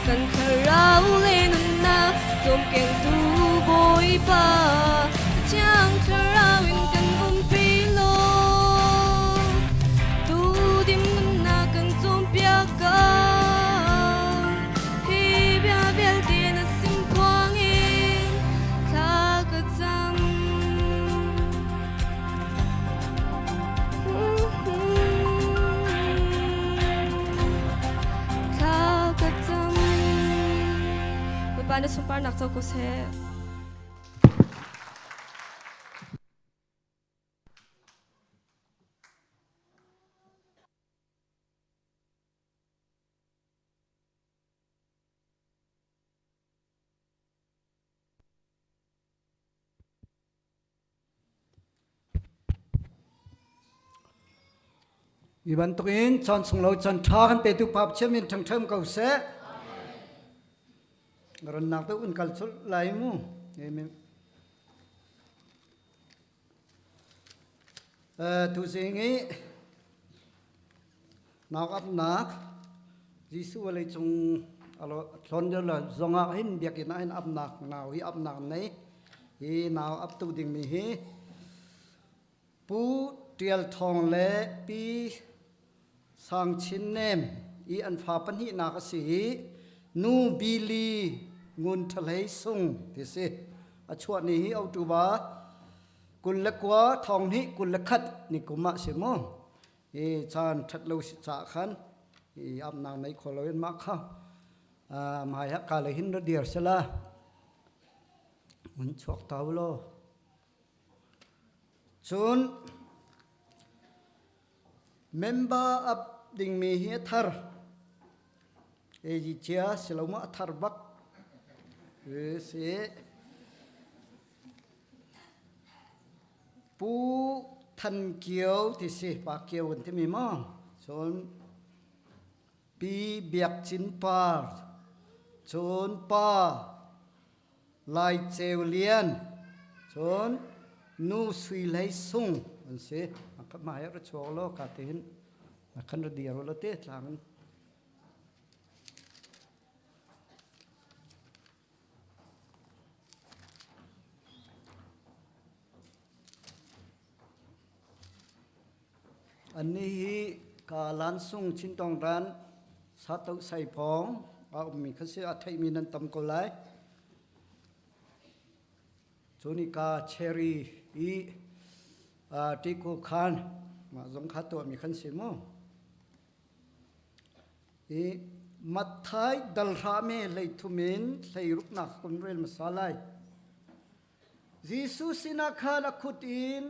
Kan thlarau le nunnak cawmkengtu Bawipa, Thiang Thlarau in kan umpi law, Duhdim nunnak kan cawnpiak ko. Hi bia vialte na sin phuang in thla ka cam. Thla ka cam. Bawipa na sunparnak co ko seh. Hi bantukin caan sunglawi caan ṭha kan petu Pa Pathian min ṭhangṭhem ko seh. Rannak te un kal colh lai mu. Amen. Tuzing i nak apnak Jesuh vawlei cung thlon zongah hin biakinn ah hin apnak nau hi apnak nei hi nau ap tu dingmi hi Pu Tial Thawng le Pi Sang Chin Nem i an fa pahnihnak a si i nu Billy Ngun Ṭhahlei Sung ti si. A chuah ni hi October 29 2021 ni kum ah si mu. Hi caan ṭhat lo si caah khan i amnak nei kho loin mah kha hmai ah ka le hin ra dir sela un chuak ta u law. Cun member ap dingmi hi a thar. AG cia siloma a thar bak si. Pu Than Kio ti si, Pa Kio kan timi maw? Cun Pi Biak Cin Par, cun Pa Lai Ceu Lian, cun Nu Sui Hlei Sung an si. Mah hi ra chuak law ka ti hin khan ra dir la te tlang in. Annih hi Kalan sung Chintawng ran Satoh Saiphawng a ummi kha si a theihmi nan tam ko lai. Cun ka cherry i tiku khan mah zong kha tuahmi khan si mu. I Matthai dal hra me hlei thum in hlei ruknak kun rel hmasa lai. Jesuh sinah khan a khut in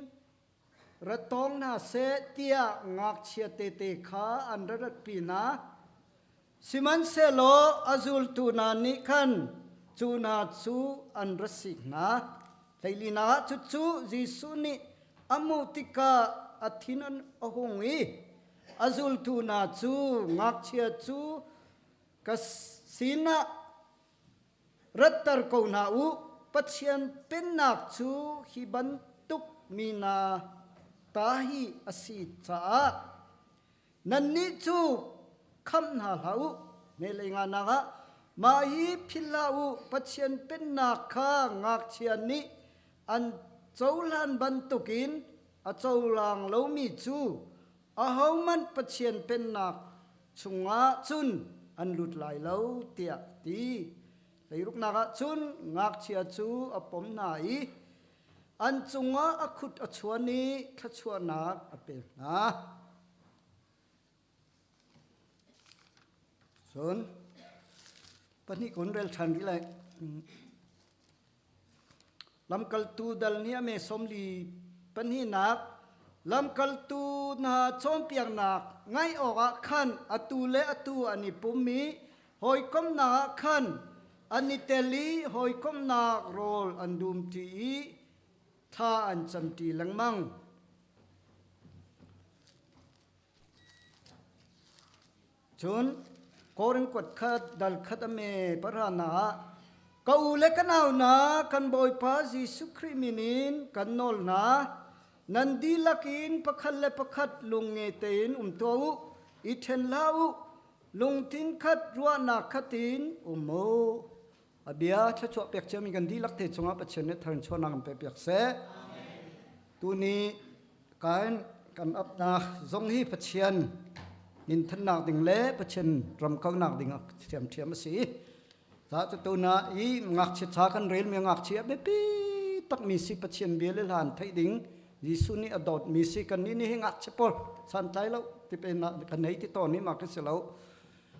ra tawng hna seh tiah ngakchia tete kha an ra ratpi hna. Sihmanhsehlaw a zultu hna nih khan cu hna cu an ra sik hna. Hleilinak ah cucu Jesuh nih a hmuh tikah a thin a hung i a zultu hna cu ngakchia cu ka sinah Ratter ko hna u, Pathian pennak cu hi bantuk mi hna ta hi a si caah nannih cu khamh hna hlah u. Hmailei nganak ah mah hi philh hlah u, Pathian pennak kha ngakchia nih an cohlan bantukin a cohlang lomi cu ahohmanh Pathian pennak chungah cun an lut lai lo tiah ti. Hleiruknak ah cun ngakchia cu a pom hna i an cungah a khut a chuan i thluachuahnak a pek hna. Cun pahnih kun rel ṭhan rih lai. Lamkaltu dal nih a me sawmli pahnihnak lamkaltu hna cawnpiaknak ngaih awkah khan atu le atu an i pum i hawikomhnak ah khan an i tel i hawikomhnak rawl an dumṭi i thla an camṭi lengmang. Cun Korin kuat khat dal khat a me parana ah ka u le ka nau hna kan Bawipa Jesuh Khrih min in kan nawl hna nan dihlak in pakhat le pakhat lungnge tein um tuah u i ṭhen hlah u. Lungthin khat ruahnak khat in um u. A bia thluachuah pek ciami kan dihlak te cungah Pathian nih tharchuahnak in pe piak seh. Tuni kan kan apnak zong hi Pathian minthannak ding le Pathian ram kaunak ding ah thiamthiam a si. Ca cu tuna i ngakchia ca kan rel mi ngakchia biapi takmi si Pathian bia le hlan theih ding Jesuh nih a dawtmi si kan nih nih hi ngakchia pawl santlai lo ti pe na kan nei ti tawn hi ma ka si lo.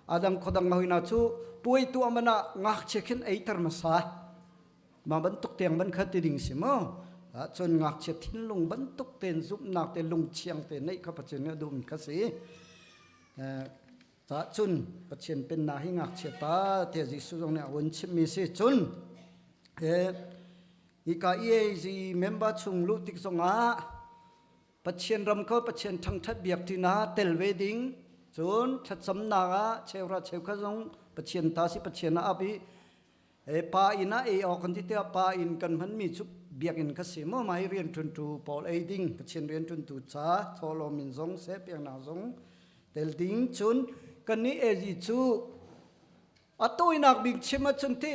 Adang khodang hoina cu puai tu amana ngakchia khin ei ter masa ma bantuk tiang ban kha ti ding si mo cun ngakchia thinlung bantuk ten zumhnak te lungchiang te neih kha Pathian nih a duhmi kha si. Cah cun Pathian pennak hi ngakchia ta tiah Jesuh zong nih a vun chimmi si. Cun hika EAC member chung luh tik zongah Pathian ram ko Pathian thangthat biak ṭinak tel ve ding cun thlacamnak ah cheuhra cheukhat zong Pathian ta si Pathian ah ap i pa inn ah ei awk kan ti tiah pa inn kan hmanmi cu biakinn kha si maw mah hi rianṭuantu pawl ei ding Pathian rianṭuantu ca thawhlawm in zong seh piangnak zong tel ding cun kannih ezi cu a tawinak bik chim ahcun ti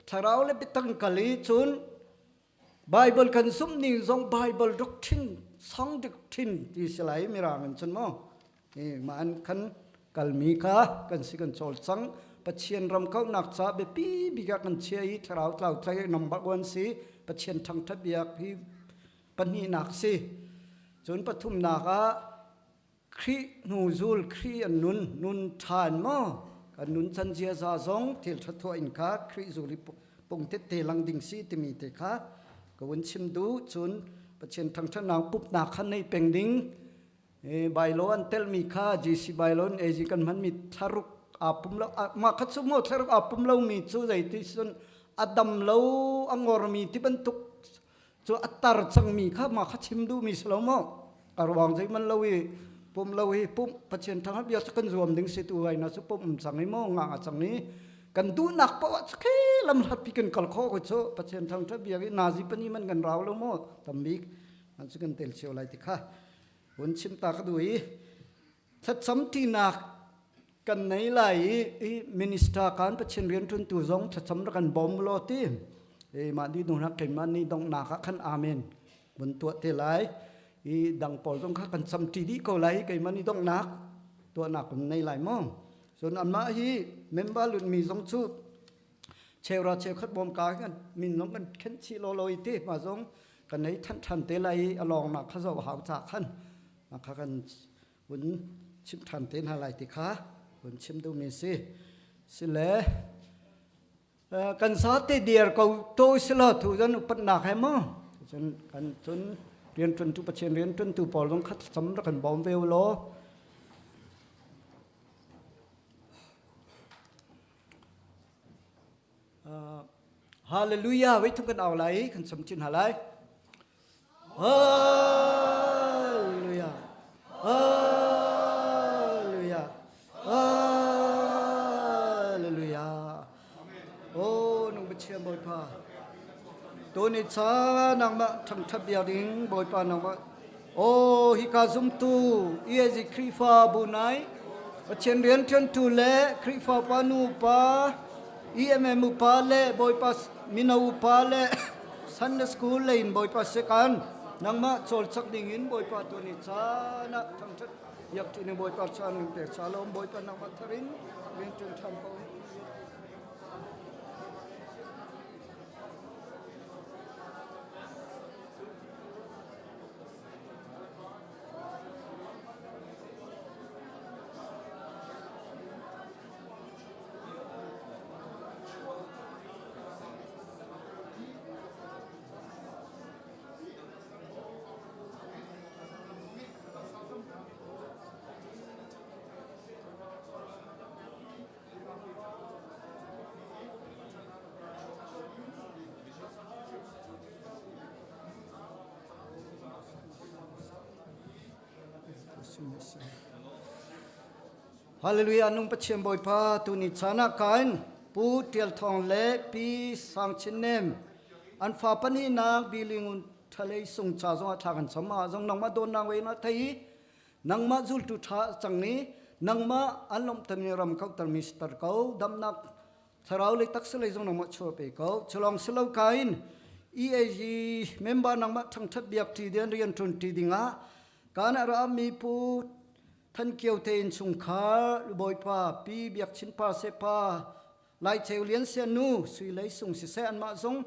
thlarau le biatang kal i cun Bible kan zumh ning zong Bible doctrine song doctrine ti si lai mirang in cun maw mah an kan kalmi kha kan si kan cawlcang Pathian ram kauhnak ca biapi bik ah kan chia i thlarau tlau tlai number one si Pathian thangthat biak hi pahnihnak si cun pathumnak ah Khrih hnuzul Khrih an nun nun ṭhan maw kan nun chan ziaza zong thil ṭha thuah in kha Khrih zul i pung tette lang ding si timi te kha ka vun chim duh cun Pathian thangṭhatnak pumhnak kha nei peng ding Bailo an telmi kha GC Bailo in AG kan hmanmi thlaruk aa pum lo mah kha cu maw thlaruk aa pum lomi cu zeiti cun a dam lo a ngormi ti bantuk cu a tar cangmi kha mah kha chim duhmi si lo maw a ruang zeihmanh lo i pum lo hi pum Pathian thang bia cu kan zuam ding si tu hai na cu pum um cang i maw nga a cang i kan duhnak poah cu khi lam hlatpi kan kal kho ko cu Pathian thang bia i nazi pani man kan rau lo maw tambik an cu kan tel cio lai ti kha Hun chim ta ka duh i thlacam ṭinak kan nei lai i minister kan Pathian rianṭuantu zong thlacam rak kan bawm law ti i mah di hnu keimah nih donghnak ah khan amen vun tuah te lai i dang pawl zong kha kan cam ṭi dih ko lai keimah nih donghnak tuahnak kan nei lai maw cun anmah hi member lutmi zong cu cheura cheukhat bawm ka kan min zong kan khenh chih law law i ti ma zong kan ei than than te lai i a lawngnak kha zoh hau ca khan kha kan vun chim than te hna lai ti kha vun chim duhmi si sile kan sa te dir ko to silo thu zan upatnak he mu cun kan cun rian ṭuantu Pathian rian ṭuantu pawl zong kha cam rak kan bawm ve law Hallelujah wei thum kan au lai kan som chin ha lai Hallelujah Hallelujah Hallelujah Oh nung Pathian Bawipa tuni cha nangmah thangthat bia ding Bawipa nangmah Aw hika zumtu EAG Khrihfa bu nai Pathian rianṭuantu le Khrihfa pa nu pa EMM upa le Bawipa mino upa le Sunday School lei in Bawipa sekan nangmah cawlcak ding in Bawipa tuan i caan ah thangṭhat biak ṭi ni Bawipa caan in pek cha lawm Bawipa nangmah tharin rianṭuan ṭhan ko. Hallelujah nung Pathian Bawipa tuni chan ah kain Pu Tial Thawng le Pi Sang Chin Nem an fa pahnihnak bilingun thalei sung cha zong ah thla kan cham ah zong nangmah dawnnak wei na thei i nangmah zultu tha cang i. Nangmah an lawmhtermi ram kauhtermi siter ko. Damnak thlarau le taksa lei zong nangmah chuah pe ko. Culawng si lo kain EAG member nangmah thangthat biak ṭi ding rian ṭuan ṭi dingah kan ra mi pu Than Kio te innchungkhar Bawipa Pi Biak Chin Pa Se Pa Lai Ceu Lian Sian Nu Sui Lei Sung siseh anmah zong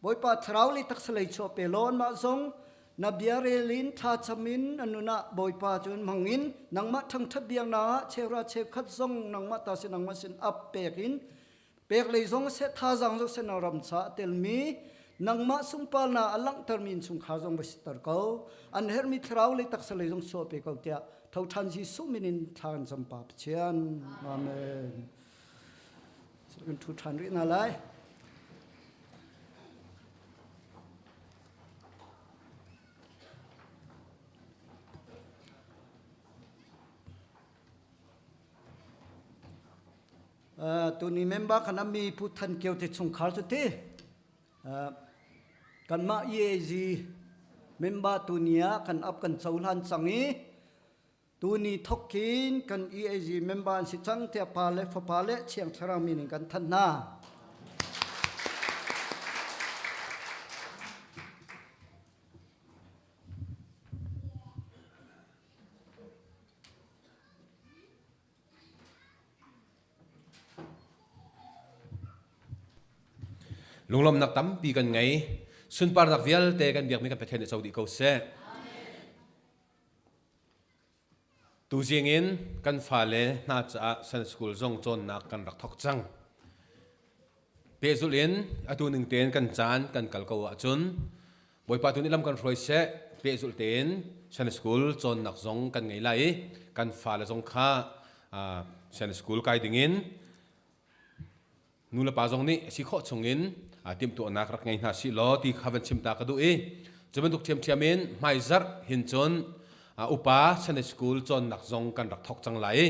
Bawipa thlarau le taksa lei chuah pe law anmah zong na bia rel in thlacam in an nun ah Bawipa cu hmang in nangmah thangthat biaknak ah cheuhra cheukhat zong nangmah ta si nangmah sin ap pek in pek lei zong seh thazaang zong seh na ram ca a telmi nangmah sungparnak a langhtermi innchungkhar zong va siter ko an herhmi thlarau lei taksa lei zong chuah pe ko tiah tho ṭhan Jesuh min in thla kan cam pa Pathian amen kan ṭhu ṭhan rih hna lai. Tuni member kan ammi Pu Than Kio te chungkhar cu ti kanmah EAG member tuni ah kan ap kan cohlan cang i tuni thawkin kan EAG member an si cang tiah pa le fapa le Thiang Thlarau min in kan thanh hna. Lunglawmhnak tampi kan ngei. Sunparnak vialte kan biakmi kan Pathian nih co dih ko seh. Tuzing in kan fale hna caah Sunday School zong cawnnak kan rak thok cang. Pehzulh in atu ning tein kan caan kan kal ko ahcun Bawipa tu nih lam kan hruai seh pehzulh tein Sunday School cawnnak zong kan ngei lai i kan fale zong kha Sunday School kai dingin nu le pa zong nih si khawh chungin timhtuahnak rak ngei hna sih law ti kha van chim ta ka duh i cu bantuk ṭhiamṭhiam in hmaizarh hin cun upa Sunday School cawnnak zong kan rak thawk cang lai i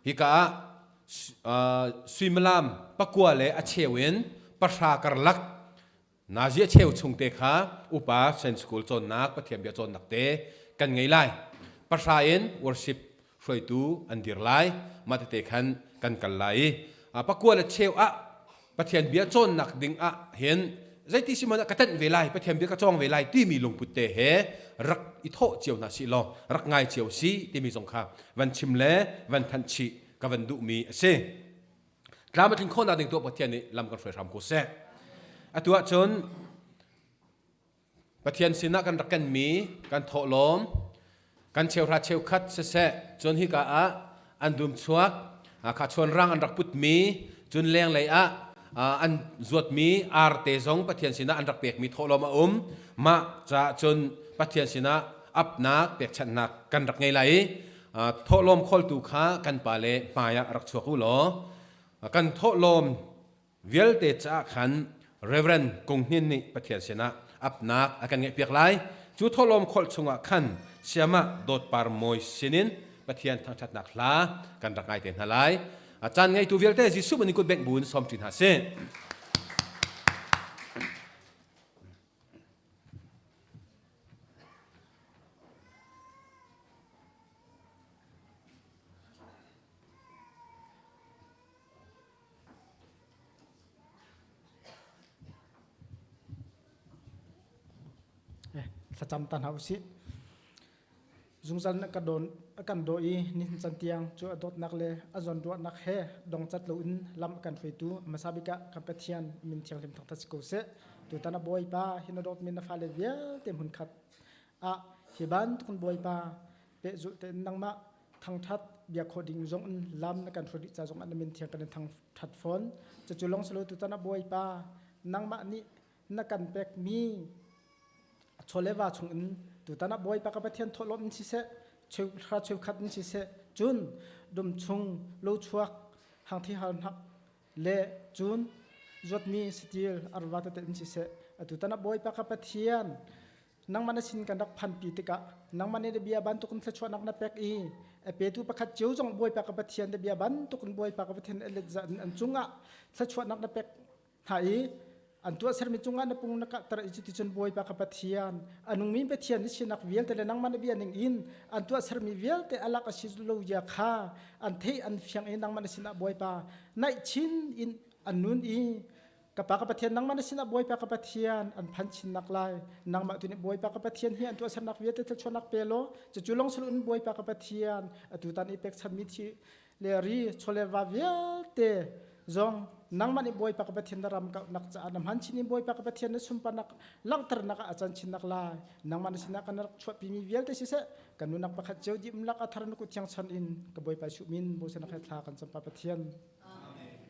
hika ah suimilam pakua le a cheu in pahra karlak nazi a cheu chung te kha upa Sunday School cawnnak Pathian bia cawnnak te kan ngei lai pahra in worship hruaitu an dir lai mah tete khan kan kal lai i pakua le cheu ah Pathian bia cawnnak ding ah hin zeiti si hmanh ah ka tenh ve lai Pathian bia ka cawng ve lai timi lungput te he rak i thawh cio hna sih law rak ngai cio si timi zong kha van chim le van thanh chih ka van duhmi a si. Tlam a tlin khawhnak ding tuah Pathian nih lam kan hruai hram ko seh. Atu ahcun Pathian sinah kan rak kenmi kan thawhlawm kan cheuhra cheukhat siseh cun hika ah an dum chuak kha chuanrang an rak putmi cun lenglei ah an zuatmi arte zong Pathian sinah an rak pekmi thawhlawm a um mah caah cun Pathian sinah apnak pekchanhnak kan rak ngei lai i thawhlawm kholtu kha kan pale hmai ah rak chuak u law kan thawhlawm vialte caah khan Reverend Kung Hnin nih Pathian sinah apnak a kan ngeihpiak lai. Cu thawhlawm kholh chungah khan siamah Dawtpar Mawi sinin Pathian thangṭhatnak hla kan rak ngai te hna lai. A caan ngeitu vialte Jesuh min kut bengh buin sawm ṭi hna sih. Thlacam ta hna usih. Zungzal na ka don a kan daw i nihin can tiang cu a dawtnak le a zawnruahnak he dongcat loin lam a kan hruaitu hmasa bik ah kan Pathian min thianghlim thangthat si ko seh. Tutan a Bawipa hi na dawtmi na fale vialte hmunkhat ah hi bantuk Bawipa pehzulh tein nangmah thangthat bia khawh ding zong in lam na kan hruai ca zong ah na min thiang kan in thangthat fawn. Cucu lawng si lo tutan ah Bawipa nangmah nih na kan pekmi chawleva chung in tutan ah Bawipa ka Pathian thawhlawm in siseh cheuhra cheukhat in siseh cun dum chung lo chuak hangthi hal hnak le cun zuatmi satil arva tete in siseh atu tan ah Bawipa ka Pathian nangmah na sin kan rak phanpi tikah nangmah nih na bia bantukin thluachuahnak na pek i a petu pakhat cio zong Bawipa ka Pathian na bia bantukin Bawipa ka Pathian a let an cungah thluachuahnak na pek hna i. An tuahsermi cungah na pung na kahter i cuticun Bawipa ka Pathian, a nungmi Pathian na sinak vialte le nangmah na bia ning in an tuahsermi vialte a lak a si lo zia kha an theih an fiang i nangmah na sinah Bawipa naih chin in an nun i ka pa ka Pathian nangmah na sinah Bawipa ka Pathian an phan chinnak lai. Nangmah tu nih Bawipa ka Pathian hi an tuahsernak vialte thluachuahnak pe law cucu lawng si loin Bawipa ka Pathian atu tan i pekchanmi thi le ri chawleva vialte zong nangmah nih Bawipa ka Pathian na ram kauhnak caah na hman chin in Bawipa ka Pathian na sunparnak langhternak ah a can chinnak lai. Nangmah na sinah kan rak chuahpimi vialte siseh kan nunak pakhat cio dimlak a thar na kut thiang chan in ka Bawipa Jesuh min bawhsanak he thla kan cam pa Pathian. Amen.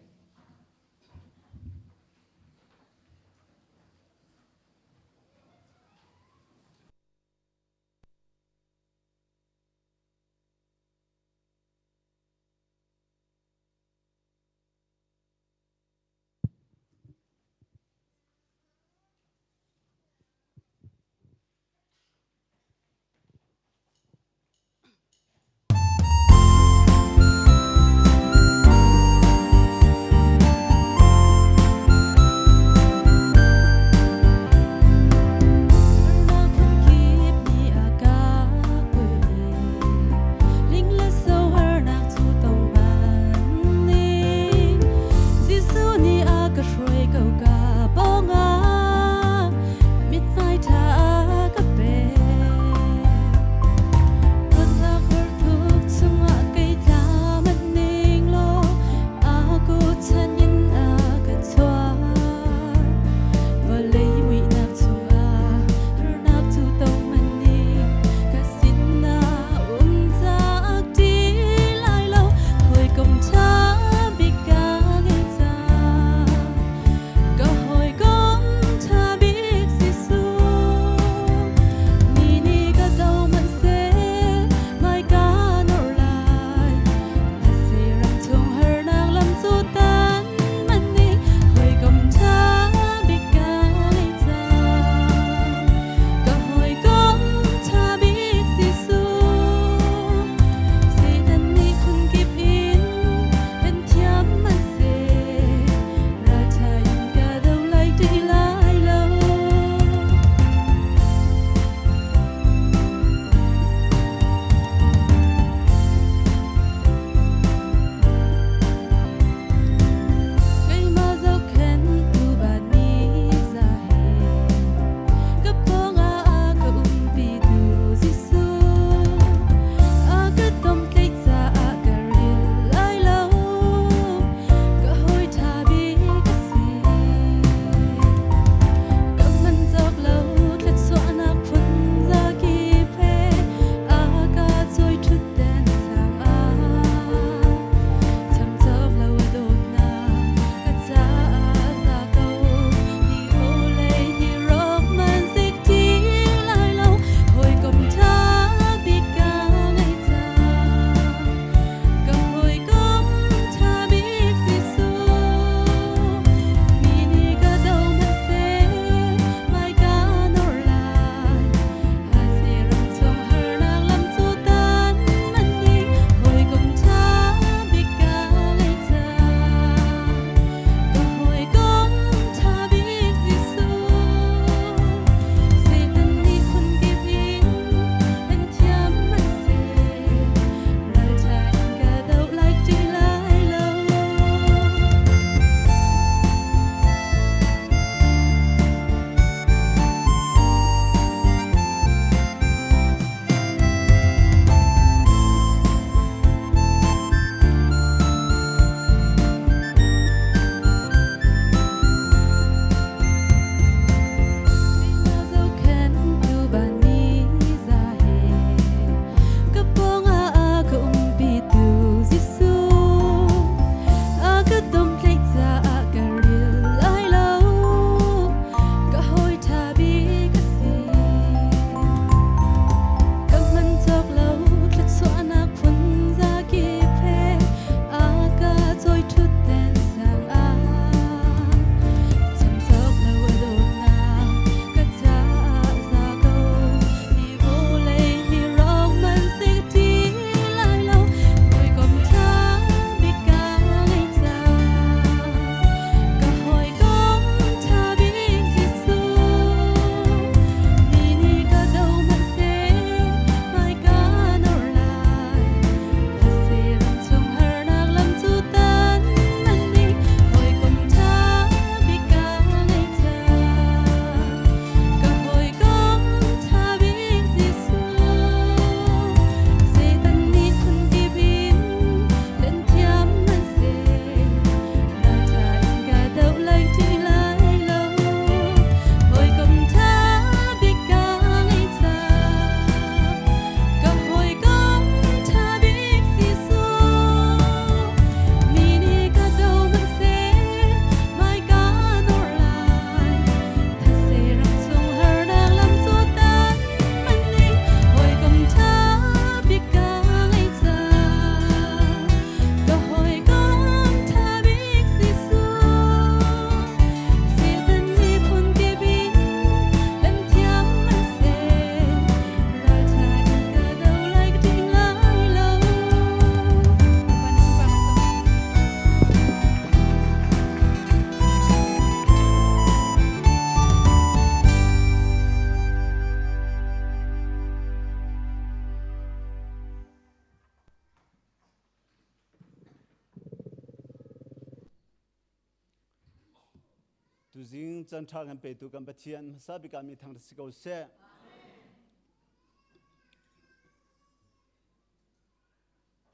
Tuzing caan ṭha kan petu kan Pathian hmasa bik ah mi thangṭhat si ko seh.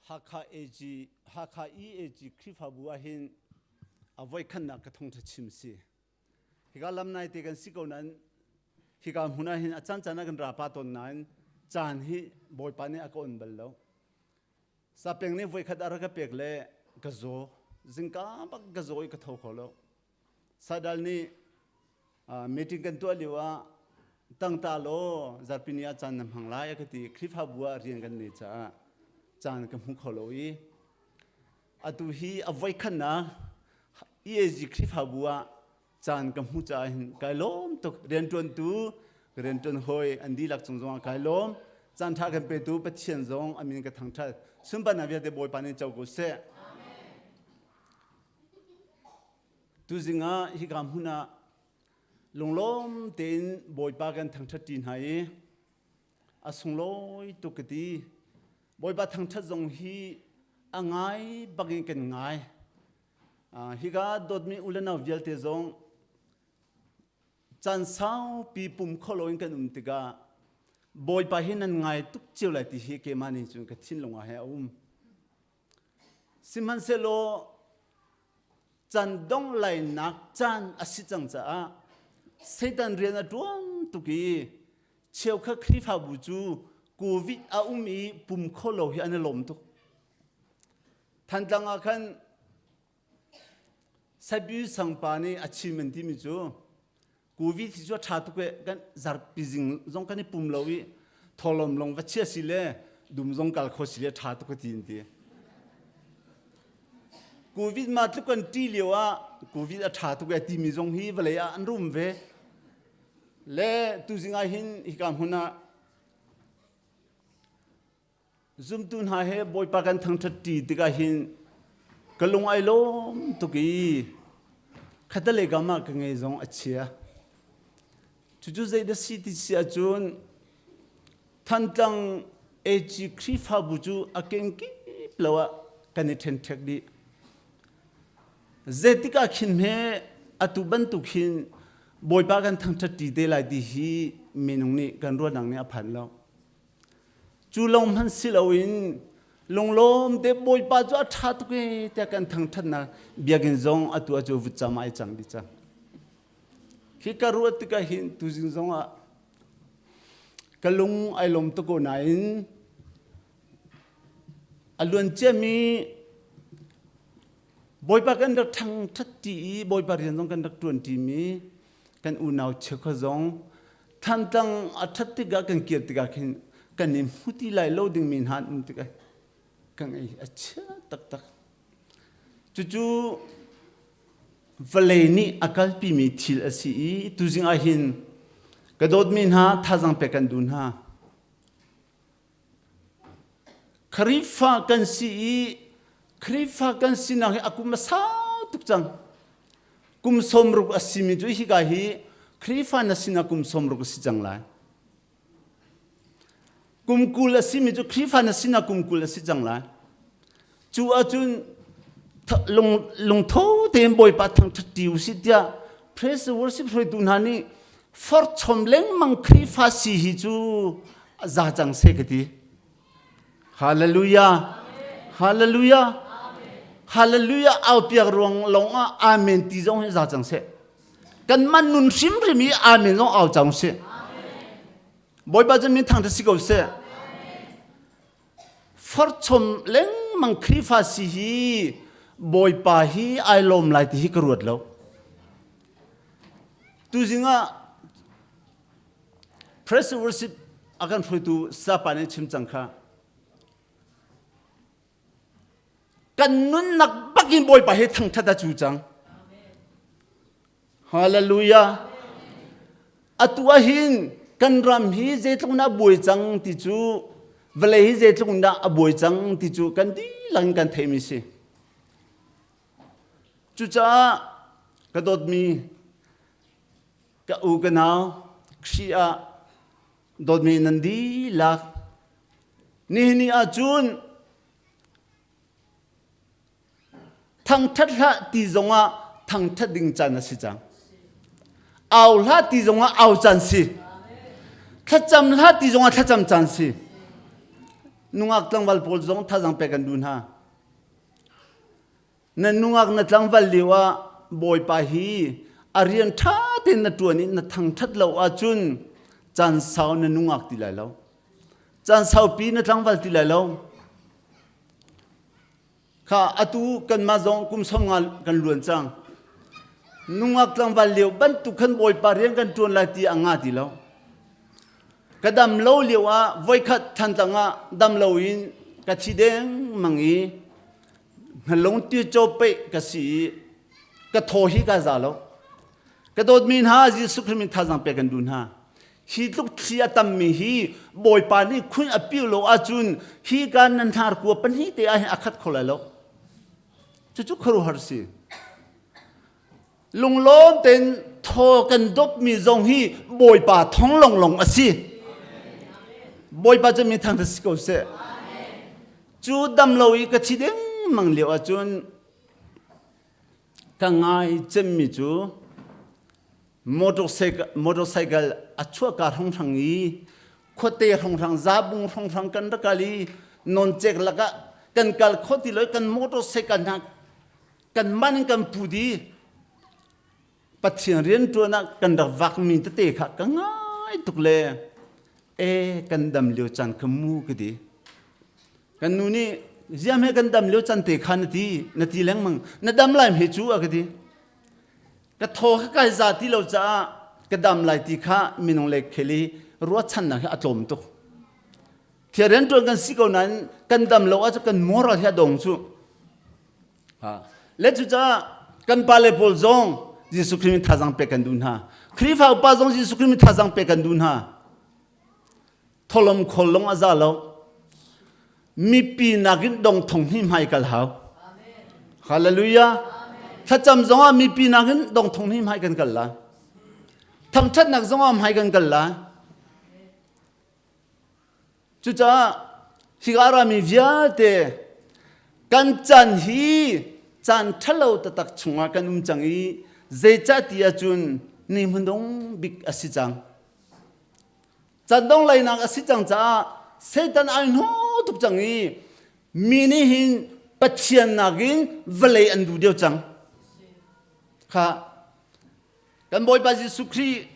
Hakha AG Hakha EAG Khrihfabu ah hin a voikhatnak ka thawngṭha chim si. Hika lam nai te kan si ko nain hika hmun ah hin a caan caan ah kan ra pa tawn nain caan hi Bawipa nih a ka on bal lo. Sapeng nih voikhat a rak ka pek le ka zaw. Zingka bak ka zaw i ka tho kho lo. Sadal nih meeting kan tuah lio ah tangta law zarhpini ah caan na hmang lai a ka ti. Khrihfabu ah rian kan nei caah caan ka hmu kho lo i atu hi a voikhatnak EAG Khrihfabu ah caan ka hmu caah hin kai lawm tuk. Rianṭuantu rianṭuan hawi an dihlak cung zongah kai lawm. Caan ṭha kan petu Pathian zong a min ka thangṭhat. Sunparnak vialte Bawipa nih co ko seh. Tuzing ah hika hmun ah lunglawm tein Bawipa kan thangṭhat ṭi hna i a sunglawi tuk ka ti. Bawipa thangṭhat zong hi a ngai bak in kan ngai. Hika dawtmi u le nau vialte zong caan saupi pum kho loin kan um tikah Bawipa hi nan ngai tuk cio lai ti hi keimah nih cun ka thinlung ah he a um. Sihmanhsehlaw caan dongh lainak caan a si cang caah Satan rian a ṭuan tuk i cheukhat Khrihfabu cu COVID a um i pum kho lo hi an i lawm tuk. Thantlang ah khan Sabi sangpa nih a chim an timi cu COVID hi cu a ṭha tuk e kan zarpi zing zong kan i pum lo i tholom long va chia si le dum zong kal kho si le ṭha tuk a ti an ti. COVID ma tluk kan ṭi lio ah COVID a ṭha tuk e timi zong hi vawlei ah an rum ve. Le tuzing ah hin hika hmun ah Zumtu hna he Bawipa kan thangṭhat ṭi tikah hin ka lung ai lawm tuk i khatalei kam ah ka ngei zong a chia. Cucu zeidah si ti si ahcun Thantlang AG Khrihfabu cu a kengkip lo ah kan i ṭhenṭhek dih. Zeitik ah khin hme atu bantuk hin Bawipa kan thangṭhat ṭi te lai ti hi minung nih kan ruahnak nih a phan lo. Cu lawng hmanh si loin lunglawm te Bawipa cu a ṭha tuk ee tiah kan thangṭhatnak biakinn zong atu ah cu vutcam ah ai cang dih cang. Khi ka ruah tikah hin tuzing zong ah ka lung ai lawm tuk ko nain a luan ciami Bawipa kan rak ṭhangṭhat ṭi i Bawipa rian zong kan rak ṭuan ṭimi kan unau cheukhat zong Thantlang a ṭhat tikah kan kir tikah khin kan i hmu ti lai lo dingmi hna an um tikah ka ngei a chia taktak. Cucu vawlei nih a kalpimi thil a si i tuzing ah hin ka dawtmi hna thazaang pek kan duh hna. Khrihfa kan si i Khrihfa kan sinak hi a kum a sau tuk cang. Kum 60 a simi cu hika hi Khrihfa na sinak kum 60 a si cang lai. Kum 20 a simi cu Khrihfa na sinak kum 20 a si cang lai. Cu ahcun lungtho tein Bawipa thangṭhat ṭi usih tiah praise worship hruaitu hna nih forhchom lengmang Khrihfa si hi cu za cang seh ka ti. Hallelujah. Hallelujah. Hallelujah au piak ruang lawng ah amen ti zong hi za cang seh. Kan man nun hrimhrim i amen zong au cang seh. Bawipa cu min thangṭhat si ko seh. Forchom lengmang Khrihfa si hi Bawipa hi ai lawm lai ti hi ka ruat lo. Tuzing ah Press worship a kan hruaitu sapa nih chim cang kha. Kan nunnak bakin Bawipa hi thangthat a cu cang. Hallelujah. Atu ah hin kan ram hi zeitluk in a buai cang ti cu vawlei hi zeitluk in dah a buai cang ti cu kan dihlak in kan theihmi si. Cucaah ka dawtmi ka u ka nau Khrih ah dawtmi nan dihlak nihin ni ahcun Thangṭhat hlah ti zongah thangṭhat ding caan a si cang. Au hlah ti zongah au caan si. Thlacam hlah ti zongah thlacam caan si. Nungak tlangval pawl zong thazang pek kan duh hna. Na nungak na tlangval lio ah Bawipa hi a rian ṭha tein na ṭuan i na thangṭhat lo ahcun caan sau na nungak ti lai lo. Caan saupi na tlangval ti lai lo. Kha atu kanmah zong kum som nga kan luan cang. Nungak tlangval lio bantuk khan Bawipa rian kan ṭuan lai ti a nga ti lo. Ka dam lo lio ah voikhat Thantlang ah dam lo in ka thi dengmang i hngalung ti caw peih ka si i ka thaw hi ka za lo. Ka dawtmi hna Jesuh Khrih min thazaang pek kan duh hna. Hi tluk thli a tammi hi Bawipa nih khun a piu lo ahcun hi ka nan hnar kua pahnih te ah hin a khat kho lai lo. Cucu khuaruahhar si. Lunglawm tein thaw kan dopmi zong hi Bawipa thong longlong a si. Bawipa cu mi thangthat si ko seh. Cu dam lo i ka thi dengmang lio ahcun ka ngai cemmi cu motorcycle a chuahka hrawnghrang i khuate hrawnghrang zabung hrawnghrang kan rak kal i nawncek lakah kan kal kho ti lo kan motorcycle hna kan man in kan pu di Pathian rianṭuan ah kan rak vakmi tete kha ka ngai tuk le e kan dam lio caan kha mu ka ti kan nu nih ziam he kan dam lio can te kha na ti na ti lengmang na dam lai he cu a ka ti ka thaw kha kai za ti lo caah ka dam lai ti kha minung le khel i ruahchannak hi a tlawm tuk thil rianṭuan kan si ko nain kan dam lo ahcun kan moral hi a dong cu Le cucaah kan pale pawl zong Jesuh Khrih min thazaang pek kan duh hna. Khrihfa upa zong Jesuh Khrih min thazaang pek kan duh hna. Tholom khol long a za lo. Mipi nakin dong thong hi hmai kal hau. Hallelujah. Thlacam zong ah mipi nakin dong thong hi hmai kan kal la. Thangthatnak zong ah hmai kan kal la. Cucaah hika rami vialte kan caan hi caan ṭhalo taktak chungah kan um cang i zeicah ti ahcun ni hmanung bik a si cang. Caan dong lainak a si cang caah Satan ai hnaw tuk cang i mi nih hin Pathian nakin vawlei an duh deuh cang. Kha kan Bawipa Jesuh Khrih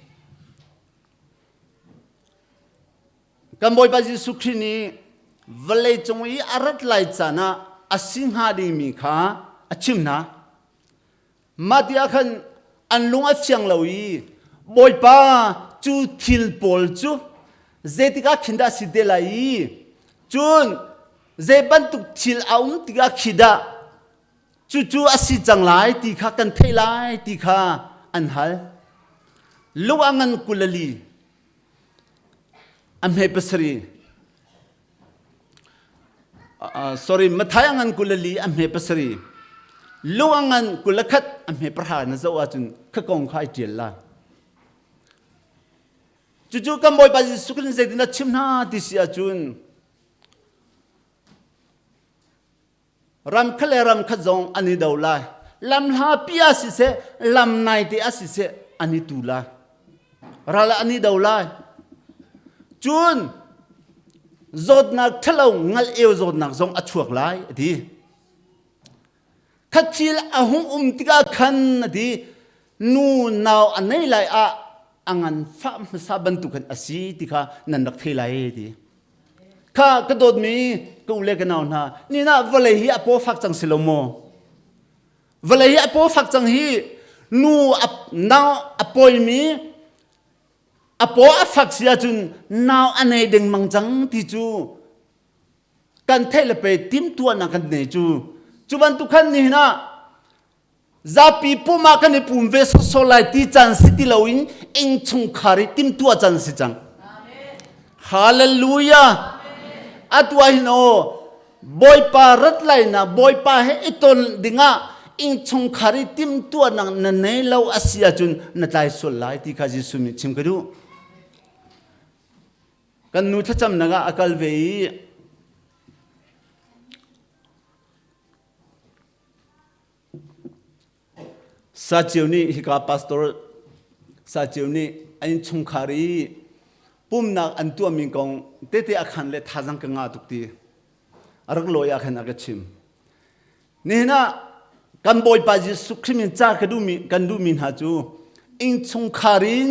Kan Bawipa Jesuh Khrih nih vawleicung i a rat lai caan ah a si hnga dingmi kha a chim hna. Mah ti ah khan an lung a fiang lo i Bawipa cu thil pawl cu zeitik ah khin dah a si te lai i cun zei bantuk thil a um tikah khi dah cucu a si cang lai ti kha kan theih lai ti kha an hal. Lung a ngan kulali a hme pasarih sorry Mathai a ngan kulali a hme pasarih lung a ngan kulakhat a hme pahra na zoh ahcun kha kong kha ai ṭial lai cucu kan Bawipa Jesuh Khrist zeitin a chim hna ti si ahcun Ram khat le ram khat zong an i do lai. Lam hlapi ah siseh, lam naite ah siseh an i tu lai. Ral an i do lai. Cun zawtnak ṭhalo ngal eu zawtnak zong a chuak lai a ti. Khathil a hung um tikah khan a ti nu nau a nei lai ah a nganfah hmasa bantuk khan a si ti kha nan rak thei lai ti. Kha ka dawtmi ka u le ka nau hna, ni na vawlei hi a paw fak cang si lo maw? Vawlei hi a paw fak cang hi nu a nau a pawimi a paw a fak si ahcun nau a nei dengmang cang ti cu kan theih le pe timtuahnak kan nei cu cu bantuk khan nihin ah zapi pum ah kan i pum ve sawsawh lai ti caan si ti loin innchungkhar i timtuah caan si cang hallelujah atu ah hin aw bawipa rat lai na bawipa he i ton dingah innchungkhar i timtuahnak na nei lo a si ahcun na tlai sual lai ti kha Jesuh nih chim ka duh kan nu thlacamnak ah a kal ve i Sacio nih hika pastor. Saceu nih an innchungkhar i pumnak an tuahmi kong tete a khan le thazang ka ngah tuk ti a rak lawi ah khan a ka chim. Nihin ah kan Bawipa Jesuh Khrih min ca ka duhmi kan duhmi hna cu innchungkhar in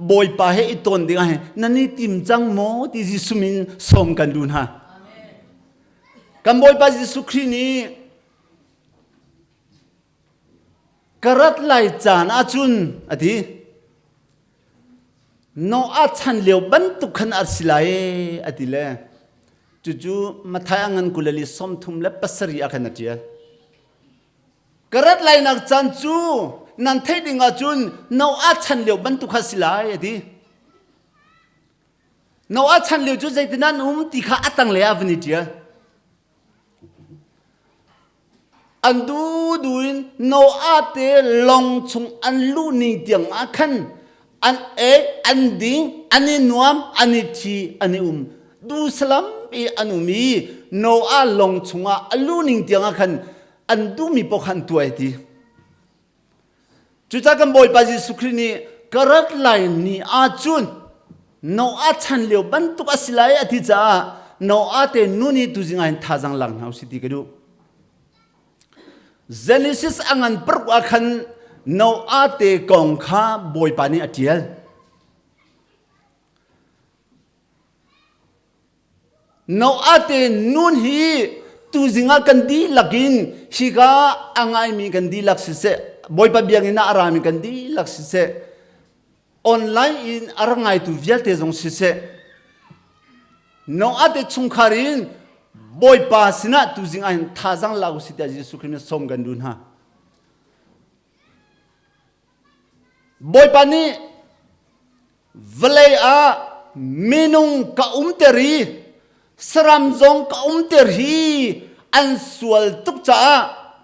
Bawipa he i ton ding ah hin nan i tim cang maw ti Jesuh min sawm kan duh hna. Kan Bawipa Jesuh Khrih nih ka rat lai caan ahcun a ti Noah chan lio bantuk khan a si lai a ti le cucu Matthai a ngan kulali 37 ah khan a ṭial. Ka rat lainak caan cu nan theih ding ahcun Noah chan lio bantuk kha si lai a ti. Noah chan lio cu zeitin an um ti kha a tanglei ah van i ṭial. An dudu in Noah te lawng chung an luh ni tiang ah khan an ei, an ding, an i nuam, an i thi, an i um. Duhsalam i an um i Noah lawng chungah a luh ning tiang ah khan an duhmi paoh kha an tuah ai ti. Cucaah kan Bawipa Jesuh Khrih nih ka rat lai ni ahcun Noah chan lio bantuk a si lai a ti caah Noah te nu nih tuzing ah hin thazaang lak hna usih ti ka duh. Genesis a ngan paruk ah khan Noah te kong kha Bawipa nih a ṭial. Noah te nun hi tuzing ah kan dihlak in hika a ngaimi kan dihlak siseh, Bawipa biakinn ah a rami kan dihlak siseh, online in a ra ngaitu vialte zong siseh, Noah te chungkhar in Bawipa sinah tuzing ah hin thazaang la usih tiah Jesuh Khrih nih sawm kan duh hna. Bawipa nih vawlei ah minung ka umter i saram zong ka umter hi an sual tuk caah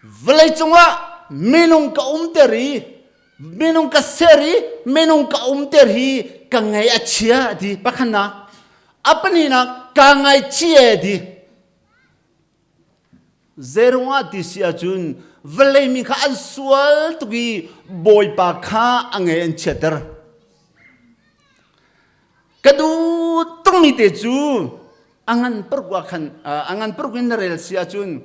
vawlei cungah minung ka umter i minung ka ser i minung ka umter hi ka ngaih a chia a ti pakhatnak a pahnihnak kaa ngaichih a ti Zeirungah ti si ahcun vawlei mi kha an sual tuk i Bawipa kha a ngei an chiatter. Ka duh tukmi te cu a ngan paruk ah khan a ngan paruk in na rel si ahcun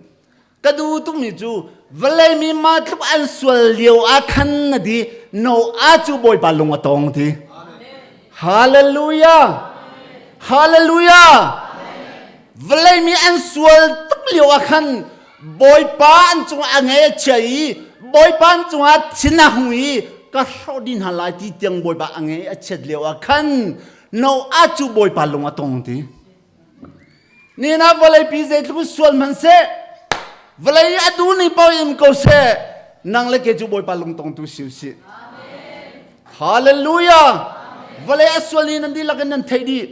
ka duh tukmi cu vawlei mi mah tluk an sual lio ah khan na ti Noah cu Bawipa lung a tong ti. Hallelujah! Hallelujah! Vawlei mi an sual tuk lio ah khan Bawipa an cungah a ngei a chia i Bawipa an cungah thin a hung i ka hrawh dih hna lai ti tiang Bawipa a ngei a chiat lio ah khan Noah cu Bawipa lung a tong ti. Nihin ah vawleipi zeitluk in sual hmanhseh vawlei a duh ning paoh in ko seh nang le ke cu Bawipa lungtongtu si usih. Hallelujah! Vawlei a sual ni nan dihlak in nan theih dih.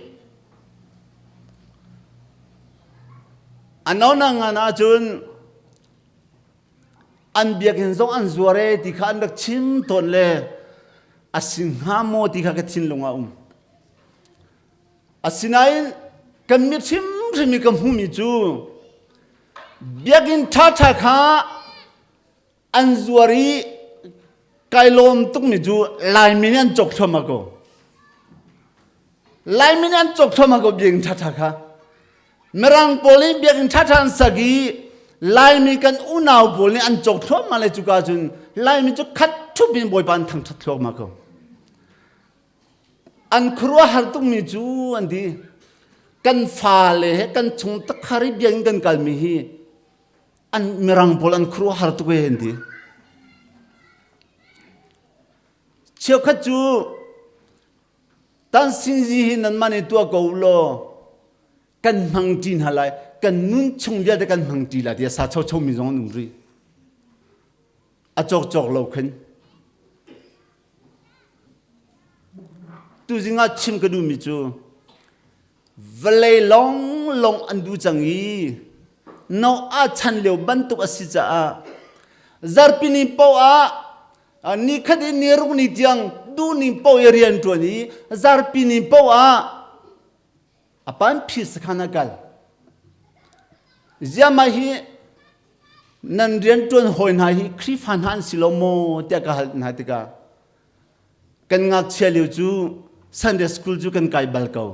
A no na ngan ahcun an biakinn zong an zuar e ti kha an rak chim tawn le a si hnga maw ti kha ka thinlung ah um. Asinain kan mit hrimhrim i ka hmuhmi cu biakinn ṭhaṭha kha an zuar i kai lawm tukmi cu Laimi nih an cawk thluahmah ko. Laimi nih an cawk thluahmah ko biakinn ṭhaṭha kha. Mirang pawl nih biakinn ṭhaṭha an sak i Laimi kan unau pawl nih an cawk thluahmah le cuka cun Laimi cu khat ṭhup in Bawipa an thangṭhat thluahmah ko. An khuaruahhar tukmi cu an ti. Kan fale he kan chung takhar i biakinn kan kalmi hi an mirang pawl an khuaruahhar tuk e an ti. Cheukhat cu tan sinzi hi nanmah nih tuah ko law kan hmang ṭi hna lai kan nun chung vialte kan hmang ṭi lai tiah sa chocho mi zong an um rih. A cawk cawk lo khin. Tuzing ah chim ka duhmi cu vawlei lawnglawng an duh cang i Noah chan lio bantuk a si caah zarhpini paoh ah nikhat in niruk ni tiang duhning paoh i rian ṭuan i zarhpini paoh ah a pan phi sakhan a kal. Ziamah hi. Nan rianṭuan hawi hna hi Khrihfa hna an si lo maw tiah ka hal hna tikah kan ngakchia lio cu Sunday school cu kan kai bal ko.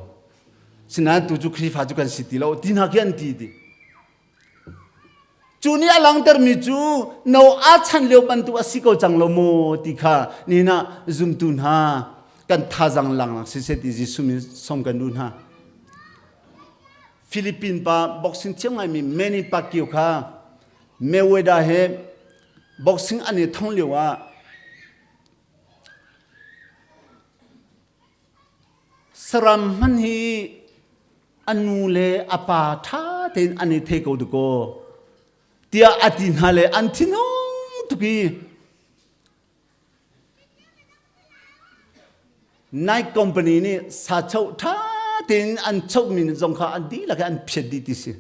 Sinain tu cu Khrihfa cu kan si ti lo ti hna khi an ti ti. Cu nih a langhtermi cu Noah chan lio bantuk a si ko cang lo maw ti kha nihin ah zumtu hna kan thazang langnak siseh ti Jesuh min song kan duh hna. Philippine pa boxing thiam ngaimi Manny Pacquiao kha Mayweather he boxing an i thong lio ah Saram hmanh hi a nu le a pa ṭha tein an i thei ko dakaw tiah a ti hna le an thinhung tuk i Nike company nih sachoh ṭha tein an chohmi zong kha an dihlak in an phiat dih ti si.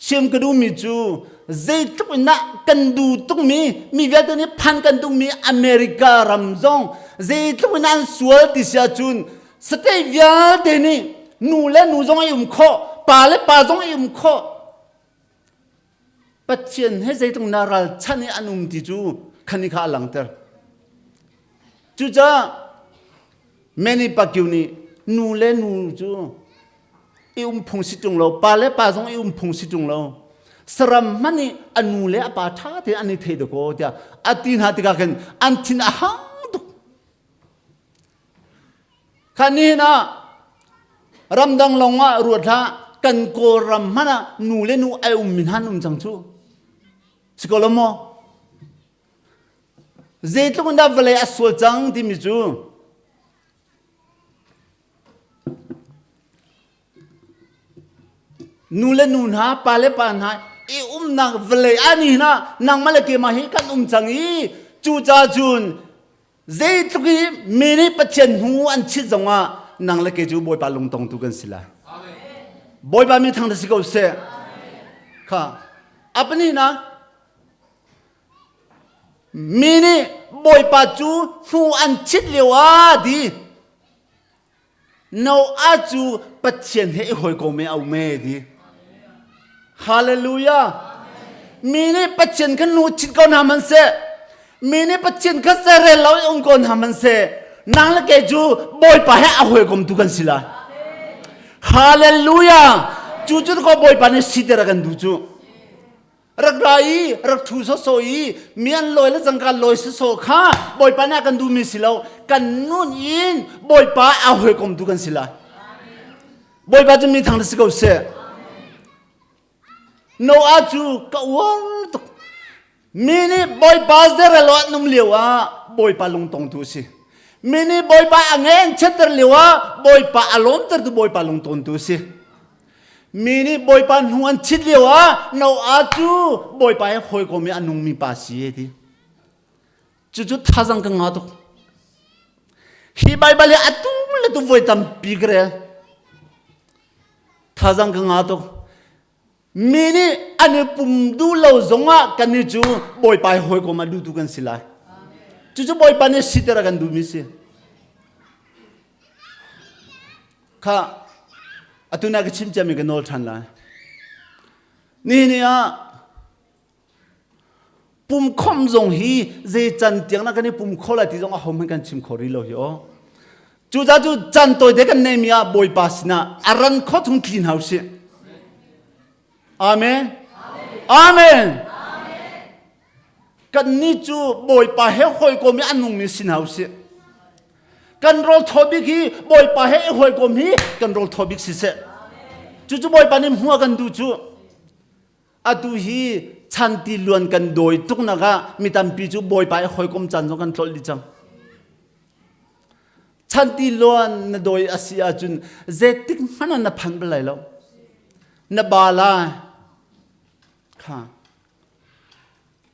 Chim ka duhmi cu zeitluk in dah kan duh tukmi mi vialte nih phan kan duhmi America ram zong zeitluk in an sual ti si ahcun state vialte nih nu le nu zong ai um khawh pa le pa zong ai um khawh Pathian he zeitluk na ralchan i an um ti cu khani kha a langter. Cucaah Manny Pacquiao nih nu le nu cu i um phung si ṭung lo pa le pa zong i um phung si ṭung lo saram hmanh i a nu le a pa ṭha tein an i thei dakaw tiah a ti hna tikah khin an thin a hang tuk kha nihin ah ramdang lawng ah ruat hlah kan kawlram hmanh ah nu le nu ai um mi hna an um cang cu si ko lo maw zeitluk in dah vawlei a sual cang timi cu Nu le nu hna, pa le pa hna i umnak vawlei ah ni hna nangmah le keimah hi kan um cang i cucaah cun zeitluk i mi nih Pathian hnu an chit zongah nang le kei cu Bawipa lungtongtu kan si lai. Bawipa mi thang si ko seh. Kha a pahnihnak mi nih Bawipa cu hnu an chit lio ah di Noah cu Pathian he i hawikom i a um e ti. Hallelujah. Mi nih Pathian kha nu chit ko hna hmanhseh, mi nih Pathian kha serel lo i um ko hna hmanhseh, nang le kei cu Bawipa he a hawikom tu kan si lai. Hallelujah. Cu cu ko Bawipa nih siter a kan duh cu. Rak ra i rak ṭhu sawsawh i mi an lawi le cangka lawi sawsawh kha Bawipa nih a kan duhmi si lo. Kan nun in Bawipa a hawikom tu kan si lai. Bawipa cu mi thang si ko seh. Noah cu ka uar tuk. Mi nih Bawipa zerelo an um lio ah Bawipa lungtongtu a si. Mi nih Bawipa a nge an chiatter lio ah Bawipa a lawmtertu Bawipa lungtontu a si. Mi nih Bawipa hnu an chit lio ah Noah cu Bawipa he hawikom i a nungmi pa si ti. Cucu thazang ka ngah tuk. Hi Baibal hi atu le tu voi tampi ka rel. Thazang ka ngah tuk. Mi nih an i pum duh lo zongah kan nih cu Bawipa he hawikom a duhtu kan si lai. Cucu Bawipa nih siter a kan duhmi si. Kha atu na ka chim ciami ka nawl ṭhan lai. Nihin ni ah pumkhawmh zong hi zei can tiang na kan i pum kho lai ti zong aho hmanh kan chim kho rih lo hi aw. Cucaah cu can tawite kan neimi ah Bawipa sinah a ran kho chung tli hna usih. Amen. Amen. Kannih cu Bawipa he hawikom i a nungmi si hna usih. Kan rawl thaw bik hi Bawipa he i hawikom hi kan rawl thaw bik siseh. Cucu Bawipa nih hmuh a kan duh cu. Atu hi chanti luan kan dawi tuk nak ah mi tampi cu Bawipa i hawikom caan zong kan tlolh dih cang. Chanti luan na dawi a si ahcun zeitik hmanh ah na phan bal lai lo. Na ba lai. Kha.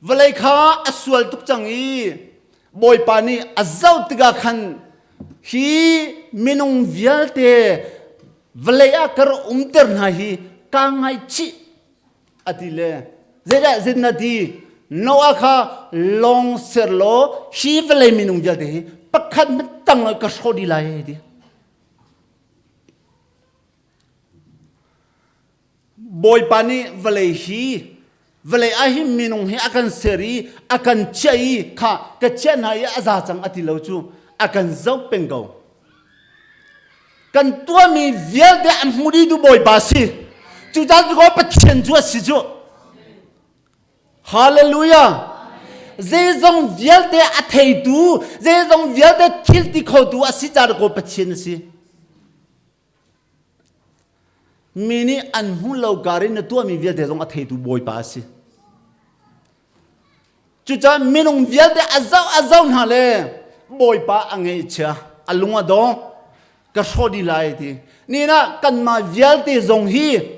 Vawlei kha a sual tuk cang i Bawipa nih a zoh tikah khan hi minung vialte vawlei ah ka rak umter hna hi kaa ngaihchih a ti le zeidah zin na ti Noah kha lawng ser law hi vawlei minung vialte hi pakhat hmanh tang lo ka hrawh dih lai ti. Bawipa nih vawlei hi vawlei ah hin minung hi a kan ser i a kan chiah i kha ka chiah hna i a za cang a ti lo cu a kan zoh peng ko. Kan tuahmi vialte a hmu dih tu Bawipa si. Cucaah cu Pathian cu a si cu. Hallelujah! Zeizong vialte a theitu, zeizong vialte thil ti khotu a si caah ko Pathian a si. Mi nih an hmu lo kar in na tuahmi vialte zong a theitu Bawipa a si. Cucaah minung vialte a zoh a zoh hna le Bawipa a ngaihchia, a lung a dong, ka hrawh dih lai ti. Ni ah kanmah vialte zong hi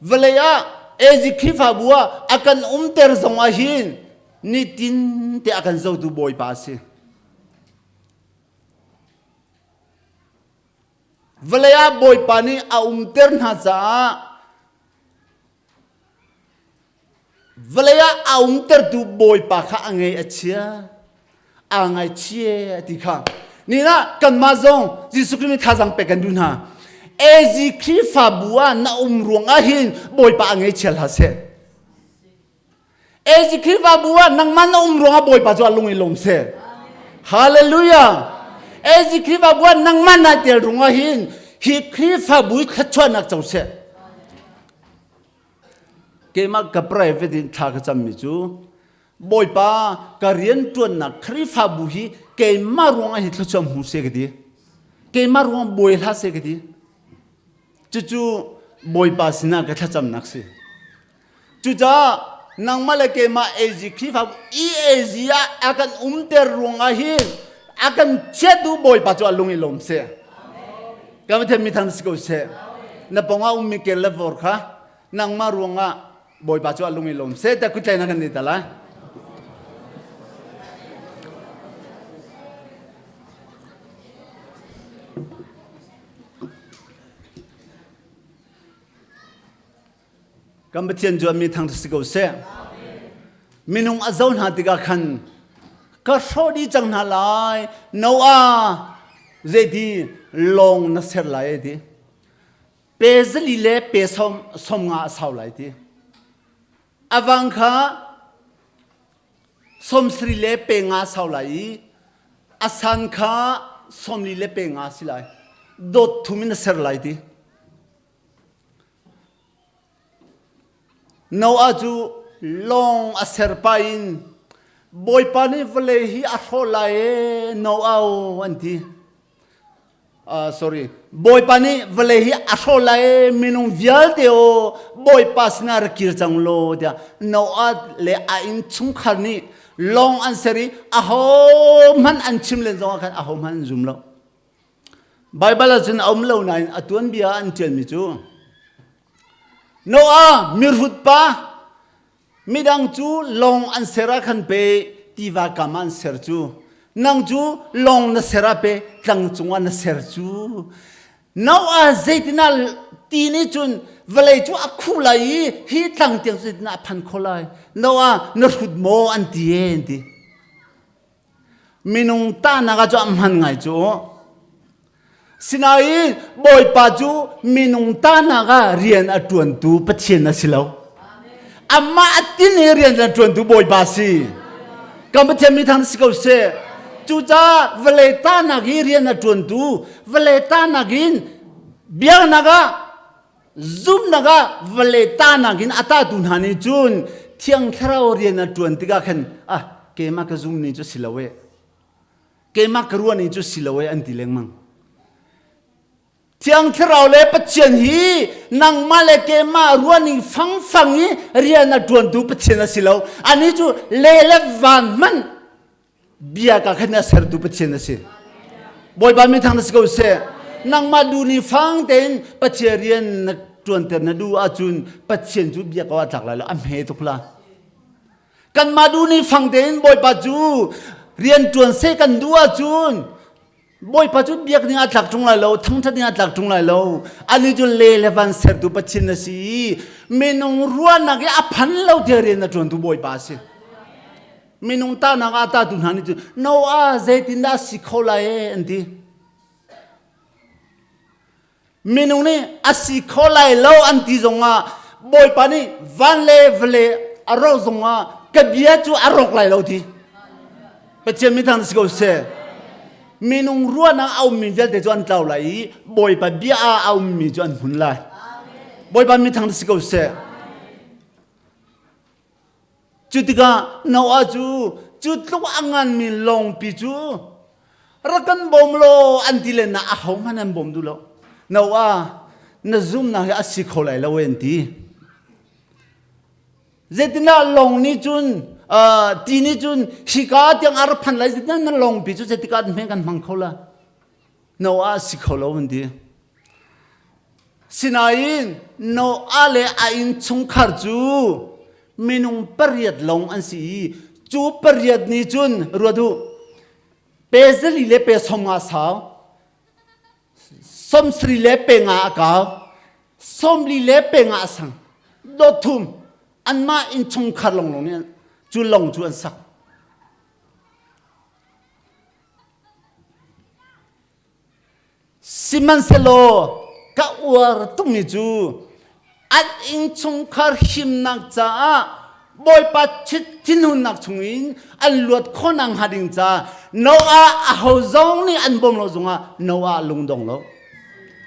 vawlei ah AG Khrihfabu ah a kan umter zong ah hin nitin te a kan zotu Bawipa a si. Vawlei ah Bawipa nih a umter hna caah vawlei ah a umtertu Bawipa kha a ngei a chia aa ngaichia ti kha ni ah kanmah zong Jesuh Khrih nih thazaang pek kan duh hna AZ Khrihfabu ah na um ruang ah hin Bawipa a ngeichia hlah seh AZ Khrihfabu ah nangmah na um ruangah Bawipa cu a lung i lawm seh. Hallelujah. AZ Khrihfabu ah nangmah na tel ruangah hin hi Khrihfabu i thluachuahnak co seh. Keimah ka private in thla ka cammi cu Bawipa ka rian ṭuannak Khrihfabu hi keimah ruangah hi thluachuah hmu seh ka ti. Keimah ruangah bawi hlah seh ka ti. Cucu Bawipa sinah ka thlacamnak si. Cucaah nangmah le keimah AG Khrihfabu EAG ah a kan umter ruangah hin a kan chiatu Bawipa cu a lung i lawm seh. Kan Pathian mi thang si ko seh. Na pongah ummi kel le vor kha nangmah ruangah Bawipa cu a lung i lawm seh tiah kuttlai na kan ni ta lai. Kan Pathian cu a mi thang si ko seh. Minung a zo hna tikah khan ka hrawh dih cang hna lai. Noah zeiti lawng na ser lai ti. Pe zali le pe som som nga a sau lai ti. Avang kha 30 le pe nga sau lai i a san kha 40 le pe nga si lai. Dot thum in na ser lai ti. Noah cu lawng a ser pah in Bawipa nih vawlei hi a hrawh lai ee Noah aw an ti. Uh, sorry. Bawipa nih vawlei hi a hrawh lai ee minung vialte aw Bawipa sinah rak kir cang law tiah Noah le a innchungkhar nih lawng an ser i ahohmanh an chim len zongah khan ahohmanh an zum lo. Baibal ahcun a um lo nain a tuanbia ah an ṭialmi cu Noah mirhut pa midang cu lawng an ser ah khan pe tiva kam ah an ser cu nang cu lawng na ser ah pe tlang cungah na ser cu Noah zeitinah ti nih cun vawlei cu a khuh lai i hi tlang tiang zeitinah a phan kho lai Noah na hrut maw an ti e an ti Minung tahnak ah cu a hman ngai cu. Sinain Bawipa cu minung tahnak ah rian a ṭuantu Pathian a si lo. Amah a tin i rian a ṭuantu Bawipa a si. Kan Pathian mi thang si ko seh. Cucaah vawlei tahnak i rian a ṭuantu, vawlei tahnak in biaknak ah Zumhnak ah vawlei tahnak in a tahtu hna nih cun Thiang Thlarau rian a ṭuan tikah khan ah keimah ka zum ning cu si lo eh keimah ka ruah ning cu si lo eh an ti lengmang. Thiang Thlarau le Pathian hi nangmah le keimah ruahning fangfang i rian a ṭuantu Pathian a si lo. Anih cu le le van hmanh bia ka khan a sertu Pathian a si. Bawipa min thang na si ko seh. Nangmah du ni fang tein Pathian rian na ṭuanter na duh ahcun Pathian cu bia ko ah tlak lai lo a hme tuk la. Kanmah du ni fang tein Bawipa cu rian ṭuan seh kan duh ahcun Bawipa cu biak ding ah tlak ṭung lai lo, thangṭhat ding ah tlak ṭung lai lo. Ani cu le le van sertu Pathian na si i minung ruahnak i a phan lo tiah rian na ṭuantu Bawipa a si. Minung tahnak ah tahtu hna nih cun Noah zeitindah a si kho lai ee an ti. Minung nih a si kho lai lo an ti zongah Bawipa nih van le vale a rawk zongah ka bia cu a rawk lai lo ti. Pathian mi thang si ko seh. Minung ruahnak a ummi vialte cu an tlau lai i Bawipa bia ah a ummi cu an hmun lai. Bawipa mi thang si ko seh. Cu tikah Noah cu cu tluk a nganmi lawngpi cu rak kan bawm law an ti len na ahohmanh an bawm duh lo. Noah na zumnak hi a si kho lai lo an ti. Zeitindah lawng nih cun ti nih cun hika tiang a rak phan lai zeitindah na lawngpi cu zeitikah hme kan hmang kho la. Noah si kho lo an ti. Sinain Noah le a innchungkhar cu minung pariat lawng an si i cu pariat nih cun ruat u pe zali le pe som nga sau 70 le pe nga a kau 40 le pe nga a sang dot thum anmah innchungkhar lawnglawng nih cu lawng cu an sak. Sihmanhsehlaw ka uar tukmi cu an innchungkhar himnak caah Bawipa thinhunnak chungin an luat khawhnak hnga ding ca Noah aho zong nih an bawm lo zongah Noah lungdong lo.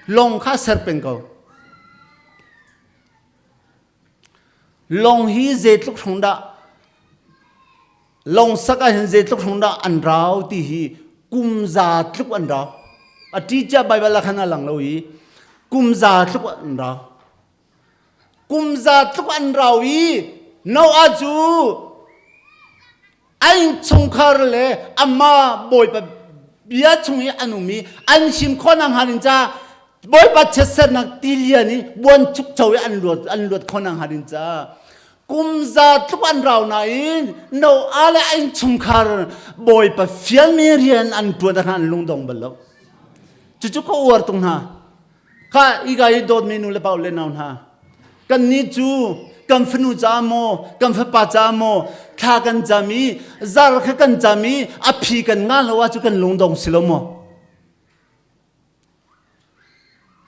Lawng kha ser peng ko. Lawng hi zeitluk hrawng dah lawng sak ah hin zeitluk hrawng dah an rau ti hi kum za tluk an rau. A ṭi cia Baibal ah khan a lang lo i kum za tluk an rau. Kum za tluk an rau i Noah cu a innchungkhar le amah Bawipa bia chung i an um i an him khawhnak hnga ding ca Bawipa chiatsernak tilian i buanchukcho i an luat an luat khawhnak hnga ding ca kum za tluk an rau nain Noah le a innchungkhar Bawipa fialmi rian an ṭuan ah khan an lungdong bal lo. Cucu ka uar tung hna. Kha ika i dawtmi nu le pa le nau hna kannih cu kan fanu caah maw kan fapa caah maw thla kan cam i zar kha kan cam i a phi kan ngah lo ah cu kan lungdong si lo maw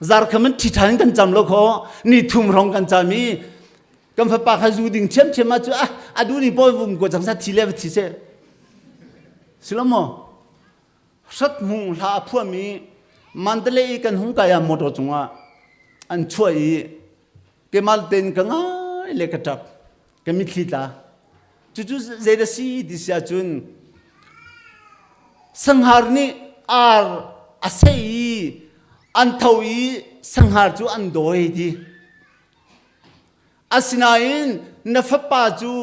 zar kha man ṭhi ṭhan in kan cam lo kho ni thum hrawng kan cam i kan fapa kha zu ding ṭhiamṭhiam ah cu ah a duh ni pawl vum ko cang sa thi le va thi seh si lo maw Hrathmung hla a phuahmi Mandalay i kan hung kai ah motor cungah an chuah i kemal tein ka ngai le ka ṭap ka mitthli tla cucu zeidah si ti si ahcun sanghar nih ar a seh i an tho i sanghar cu an dawi ti asinain na fapa cu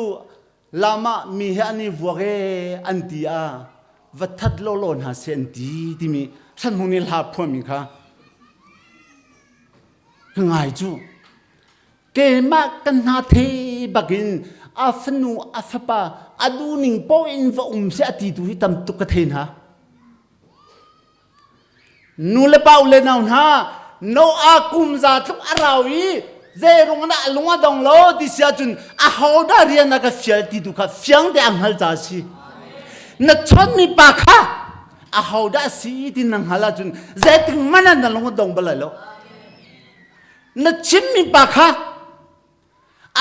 Lam ah mi he an i vuak ee an ti ah va that lawlaw hna seh an ti timi hranhmung nih hla phuahmi kha ka ngai cu. Keimah kan hna the bakin a fanu a fapa a duhning paoh in va um seh a ti tu hi tam tuk ka thei hna. Nu le pa u le nau hna Noah kum za tluk a rau i zeirung dah lung a dong lo ti si ahcun ahodah rian a ka fial ti tu kha fiang te a hngal ca si. Na chawnmi pa kha ahodah si ti na hngal ahcun zeitik hmanh ah na lung a dong bal lai lo. Na chimmi pa kha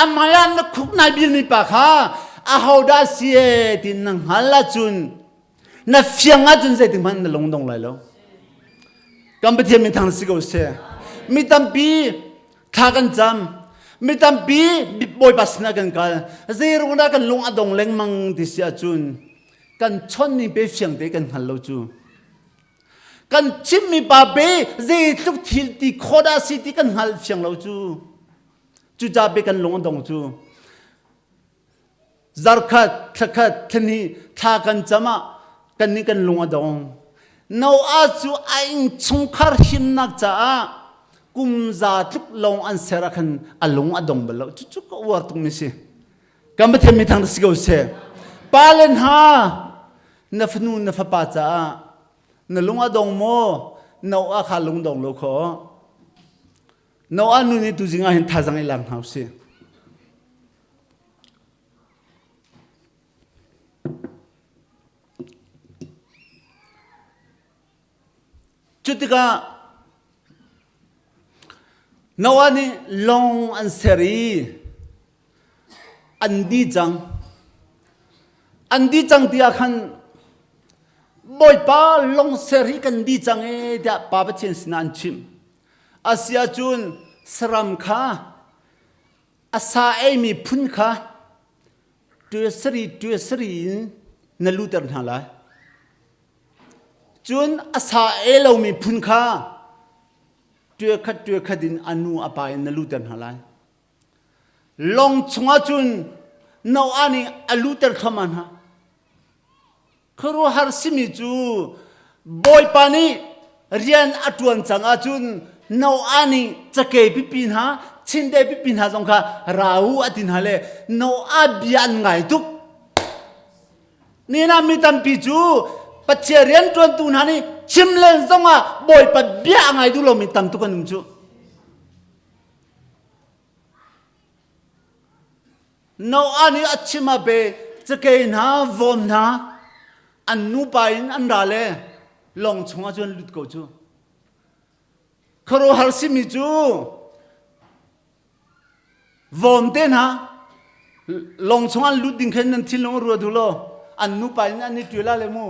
amai ah na khuk nai bilmi pa kha ahodah si e ti na hngal ahcun na fiang ahcun zeitik hmanh na lung dong lai lo kan Pathian min thang si ko seh mi tampi thla kan cam mi tampi Bawipa sinah kan kal zeirung dah kan lung a dong lengmang ti si ahcun kan chonmi pe fiang te kan hngal lo cu kan chimmi pa pe zeitluk thil ti khawh dah si ti kan hngal fiang lo cu cucaah pe kan lung a dong cu Zarkhat, thlakhat, thlahnih, thla kan cam ah kannih kan lung a dong. Noah cu a innchungkhar himnak caah kum za tluk lawng an ser ah khan a lung a dong bal lo. Cucu ka uar tukmi si. Kan Pathian mi thang si ko seh. Pa le hna, na fanu na fapa caah na lung a dong maw? Noah kha lung dong lo khaw. Noah nu nih tuzing ah hin thazang i lak hna usih. Cu tikah Noah nih lawng an ser i an di cang. An di cang ti ah khan Bawipa lawng ser hi kan di cang e tiah Pa Pathian sinah an chimh. Asiahcun saram kha a sa eimi phun kha tuasari tuasari in na luter hna lai. Cun a sa ei lomi phun kha tuakhat tuakhat in a nu a pa in na luter hna lai. Lawng chungah cun Noah nih a luter thluahmah hna. Khuaruahhar simi cu Bawipa nih rian a ṭuan cang ahcun Noah nih cakei pipi hna, chinde pipi hna zong kha ra u a ti hna le Noah bia an ngai tuk. Nihin ah mi tampi cu Pathian rianṭuantu hna nih chim len zongah Bawipa bia a ngai duh lomi tam tuk an um cu. Noah nih a chim ah pe cakei hna vom hna an nupa in an ra le lawng chungah cun lut ko cu. Khuaruahhar simi cu vom te hna lawng chung an lut ding khan nan thinlung ruat u law an nupa in an i ṭual le mu.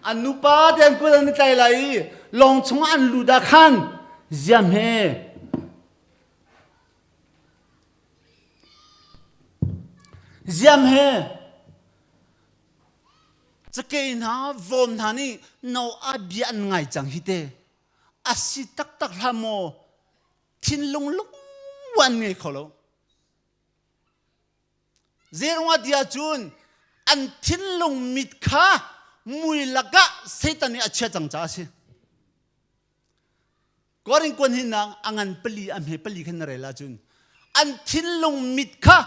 An nupa te an kut an i tlai lai i lawng chung an lut ah khan ziam he ziam he cakei hna vom hna nih no a bia an ngai cang hi te a si taktak hlah maw thinlung lung an ngei kho lo Zeruangah ti ahcun an thinlung mit kha mui lakah Satan nih a chia cang caah a si. Korin kuan hinnak a ngan pali a hme pali khan na rel ahcun an thinlung mit kha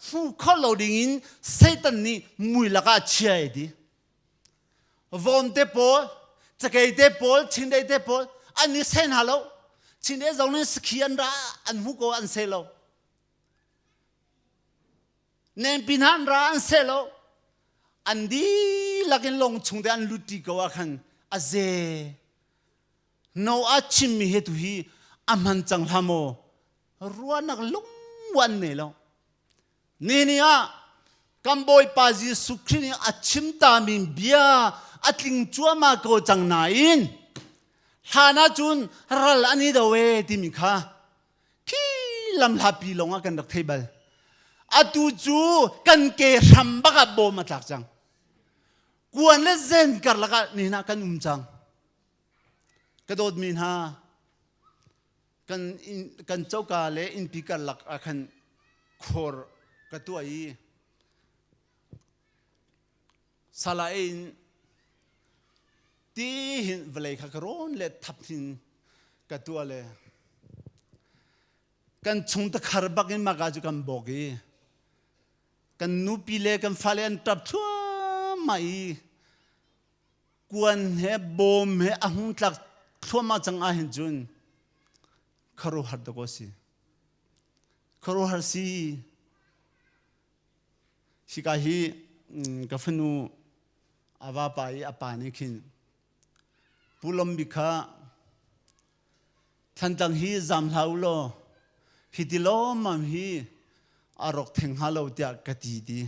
hmu kho lo dingin Satan nih mui lakah a chia ai ti. Vawmte pawl, cakei te pawl, chindei te pawl an i seh hna lo. Chindei zong nih sakhi an ra an hmu ko an seh lo. Nengpi hna an ra an seh lo. An dihlak in lawng chung te an lut ṭi ko ah khan a ze. Noah chimmi he tu hi a hman cang hlah maw? Ruahnak lungwan nei lo. Ni ni ah kan Bawipa Jesuh Khrih nih a chim tami bia a tling cuahmah ko cang nain hlan ahcun ral an i do e timi kha khi lamhlapi lawng ah kan rak thei bal. Atu cu kan ke hram bak ah bawm a tlak cang. Kuan le zen karlak ah nihin ah kan um cang. Ka dawtmi hna, kan kan coka le innpi karlak ah khan khor ka tuah i sala in ti hin vawlei kha ka rawn le thap hin ka tuah le kan chung takhar bak in maka cu kan bawk i kan nupi le kan fale an ṭap thluahmah i kuan he bawm he a hung tlak thluahmah cang ah hin cun khuaruahhar dawk si khuaruahhar si hika hi ka fanu a vapa i a pa nih khin Pu Lom Bik kha Thantlang hi zam hlah u law hi ti lawmmam hi a rawk theng hnga lo tiah ka ti ti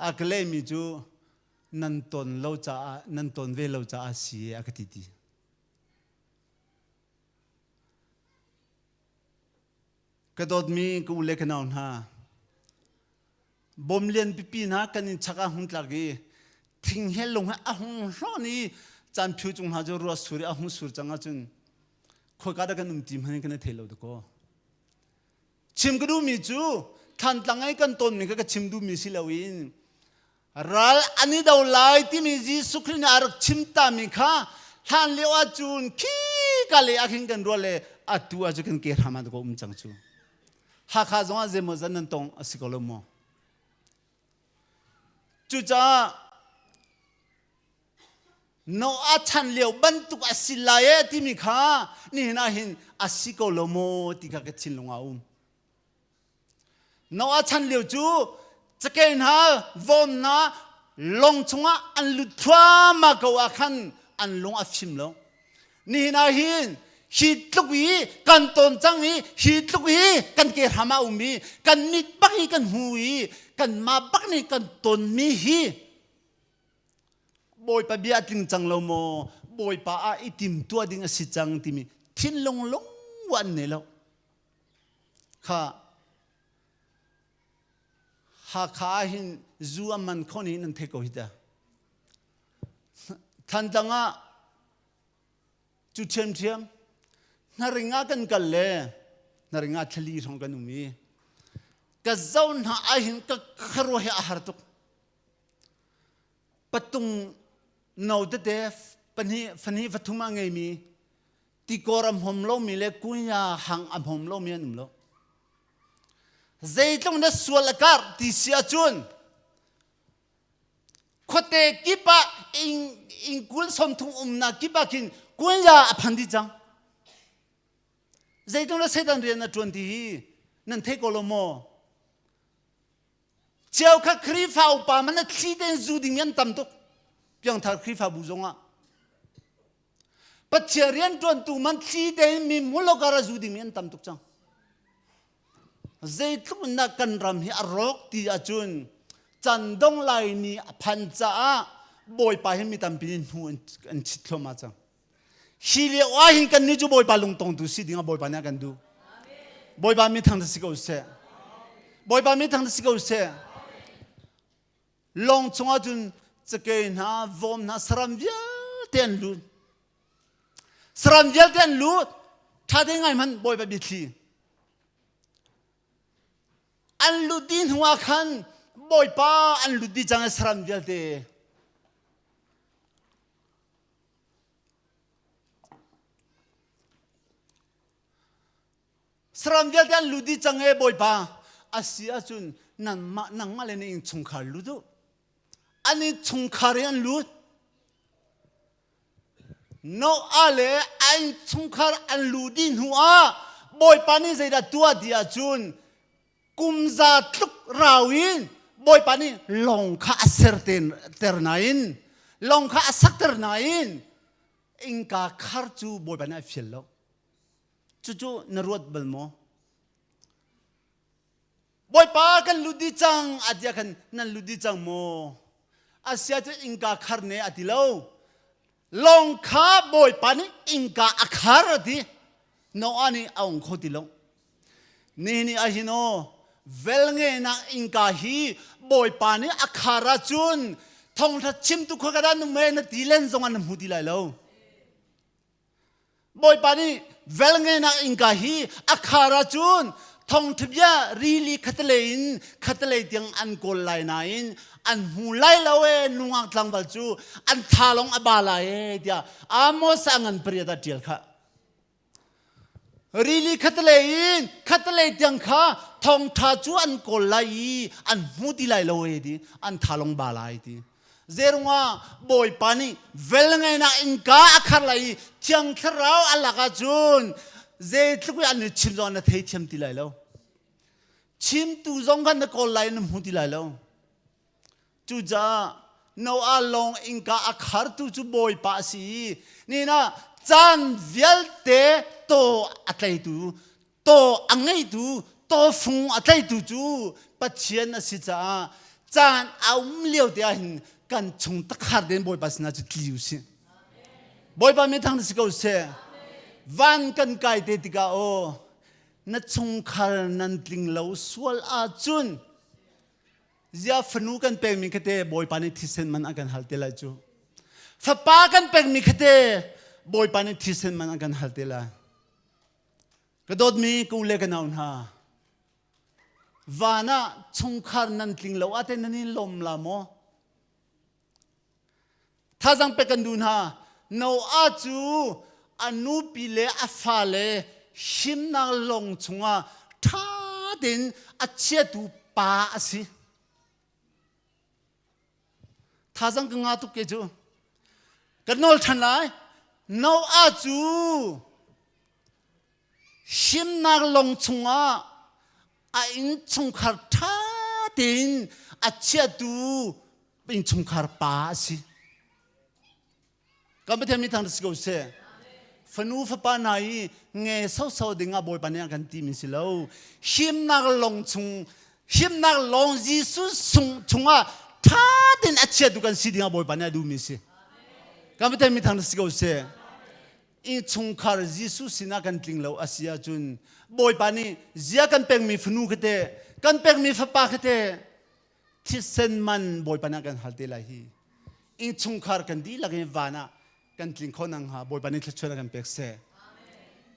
a ka lehmi cu nan ton lo caah nan ton ve lo caah si a ka ti ti. Ka dawtmi ka u le ka nau hna, bom lian pipi hna kan in chak ah hung tlak i thing he lung he a hung hlawn i caan phiu cung hna cu ruah sur i a hung sur cang ahcun khawika dah kan um ti hmanh kan i thei lo dakaw. Chim ka duhmi cu Thantlang i kan tonmi kha ka chim duhmi si loin ral an i do lai timi Jesuh Khrih nih a rak chim tami kha hlan lio ahcun khi ka le ah khin kan ruah le atu ah cu kan ke hram ah ka um cang cu. Hakha zong ah zeimaw zan nan tong a si ko lo maw? Cucaah Noah chan lio bantuk a si lai e timi kha nihin ah hin a si ko lo maw ti kha ka thinlung ah a um. Noah chan lio cu cakei hna vom hna lawng chungah an lut thluahmah ko ah khan an lung a fim lo. Nihin ah hin hi tluk i kan ton cang i hi tluk i kan ke hram ah um i kan mit bak i kan hmu i kan mah bak nih kan tonmi hi Bawipa bia a tling cang lo maw Bawipa ah i tim tuah ding a si cang timi thinlung lung an nei lo kha Hakha ah hin zu a man kho ni nan thei ko hi ta Thantlang ah cu ṭhiamṭhiam hnaring ah kan kal le hnaring ah thlali hrawng kan um i ka zoh hna ahhin ka khuaruah hi a har tuk patung no tete pahnih fahnih fathum a ngeimi tikor a hmom lomi le kunya hang a hmom lomi an um lo zeitluk na sual a kar ti si ahcun Khuate kip ah inn kul 30 umnak kip ah khin kunya a phan dih cang. Zeitluk na Satan rian na ṭuan ti hi nan thei ko lo maw? Cheu kha Khrihfa upa man a thli tein zu ding an tam tuk. Piangthar Khrihfabu zongah. Pathian rian ṭuantu man thli tein mi mulokar a zu ding an tam tuk cang. Zeitluk in dah kan ram hi a rawk ti ahcun can dong lai ni a phan caah Bawipa hi mi tampi nih hnu an chit thluahmah cang. Hi lio ah hin kan nih cu Bawipa lungtongtu si ding ah Bawipa nih a kan duh. Bawipa mi thang si ko seh. Bawipa mi thang si ko seh. Lawng chungah cun cakei hna, vom hna, saram vialte an lut. Saram vialte an lut. Ṭha te ngai hmanh Bawipa biathli. An lut dih hnu ah khan Bawipa an lut dih cang i saram vialte. Saram vialte an lut dih cang e Bawipa. A si ahcun nangmah nangmah le na innchungkhar lut u. An innchungkhar in an lut. Noah le a innchungkhar an luh dih hnu ah Bawipa nih zeidah tuah ti ahcun kum za tluk rau in Bawipa nih lawng kha a ser ter nain lawng kha a sakter nain innka khar cu Bawipa nih a fial lo. Cucu na ruat bal maw? Bawipa kan lut dih cang a ti ah khan nan lut dih cang maw? Asia cu innka khar ne a ti lo. Lawng kha Bawipa nih innka a khar a ti. Noah nih a ong kho ti lo. Nihin ni ahhin aw velngenak innka hi Bawipa nih a khar ahcun thawngtha chimtu khua ka dah nung na ti len zong ah na hmu ti lai lo. Bawipa nih velngenak innka hi a khar ahcun thawngṭhabia rili khatalei in khatalei tiang an kawl lai nain an hmu lai lo e nungak tlangval cu an tha lawng a ba lai e tiah Amos a ngan pariat ah ṭial khah. Rili khatalei in khatalei tiang kha thawngṭha cu an kawl lai i an hmu ti lai lo e ti an tha lawng ba lai ti. Zeirungah Bawipa nih velngeinak innka a khar lai i Thiang Thlarau a lak ahcun zeitluk i an i chim zong na theithiam ti lai lo. Chimtu zong khan na kawl lai na hmu ti lai lo. Cucaah Noah lawng innka a khartu cu Bawipa a si i nihin ah caan vialte taw a tleitu taw a ngeitu tawfung a tlaitu cu Pathian a si caah caan a um lio te ah hin kan chung takhar den Bawipa sinah cu tli u sih. Bawipa mi thang si ko seh. Van kan kai te tikah aw na chungkhar nan tling lo sual ahcun zia fanu kan pekmi khate Bawipa nih thisen man a kan hal te lai cu. Fapa kan pekmi khate Bawipa nih thisen man a kan hal te lai. Ka dawtmi ka u le ka nau hna, van ah chungkhar nan tling lo ah teh nan in lawm la maw? Thazang pek kan duh hna. Noah cu a nupi le a fale himnak lawng chungah ṭha tein a chiatu pa a si. Thazang ka ngah tuk ke cu. Ka nawl ṭhan lai. Noah cu himnak lawng chungah a innchungkhar ṭha tein a chiatu innchungkhar pa a si. Kan Pathian mi thang si ko seh. Fanu fapa hna i nge sosau ding ah Bawipa nih a kan timi si lo. Himnak lawng chung himnak lawng Jesuh sung chungah ṭha tein a chiatu kan si ding ah Bawipa nih a duhmi si. Kan Pathian mi thang si ko seh. Innchungkhar Jesuh sinah kan tling lo a si ahcun Bawipa nih zia kan pekmi fanu kha teh kan pekmi fapa kha teh thisen man Bawipa nih a kan hal te lai hi. Innchungkhar kan dihlak in van ah kan tling kho nang hnga Bawipa nih thluachuah kan pek seh.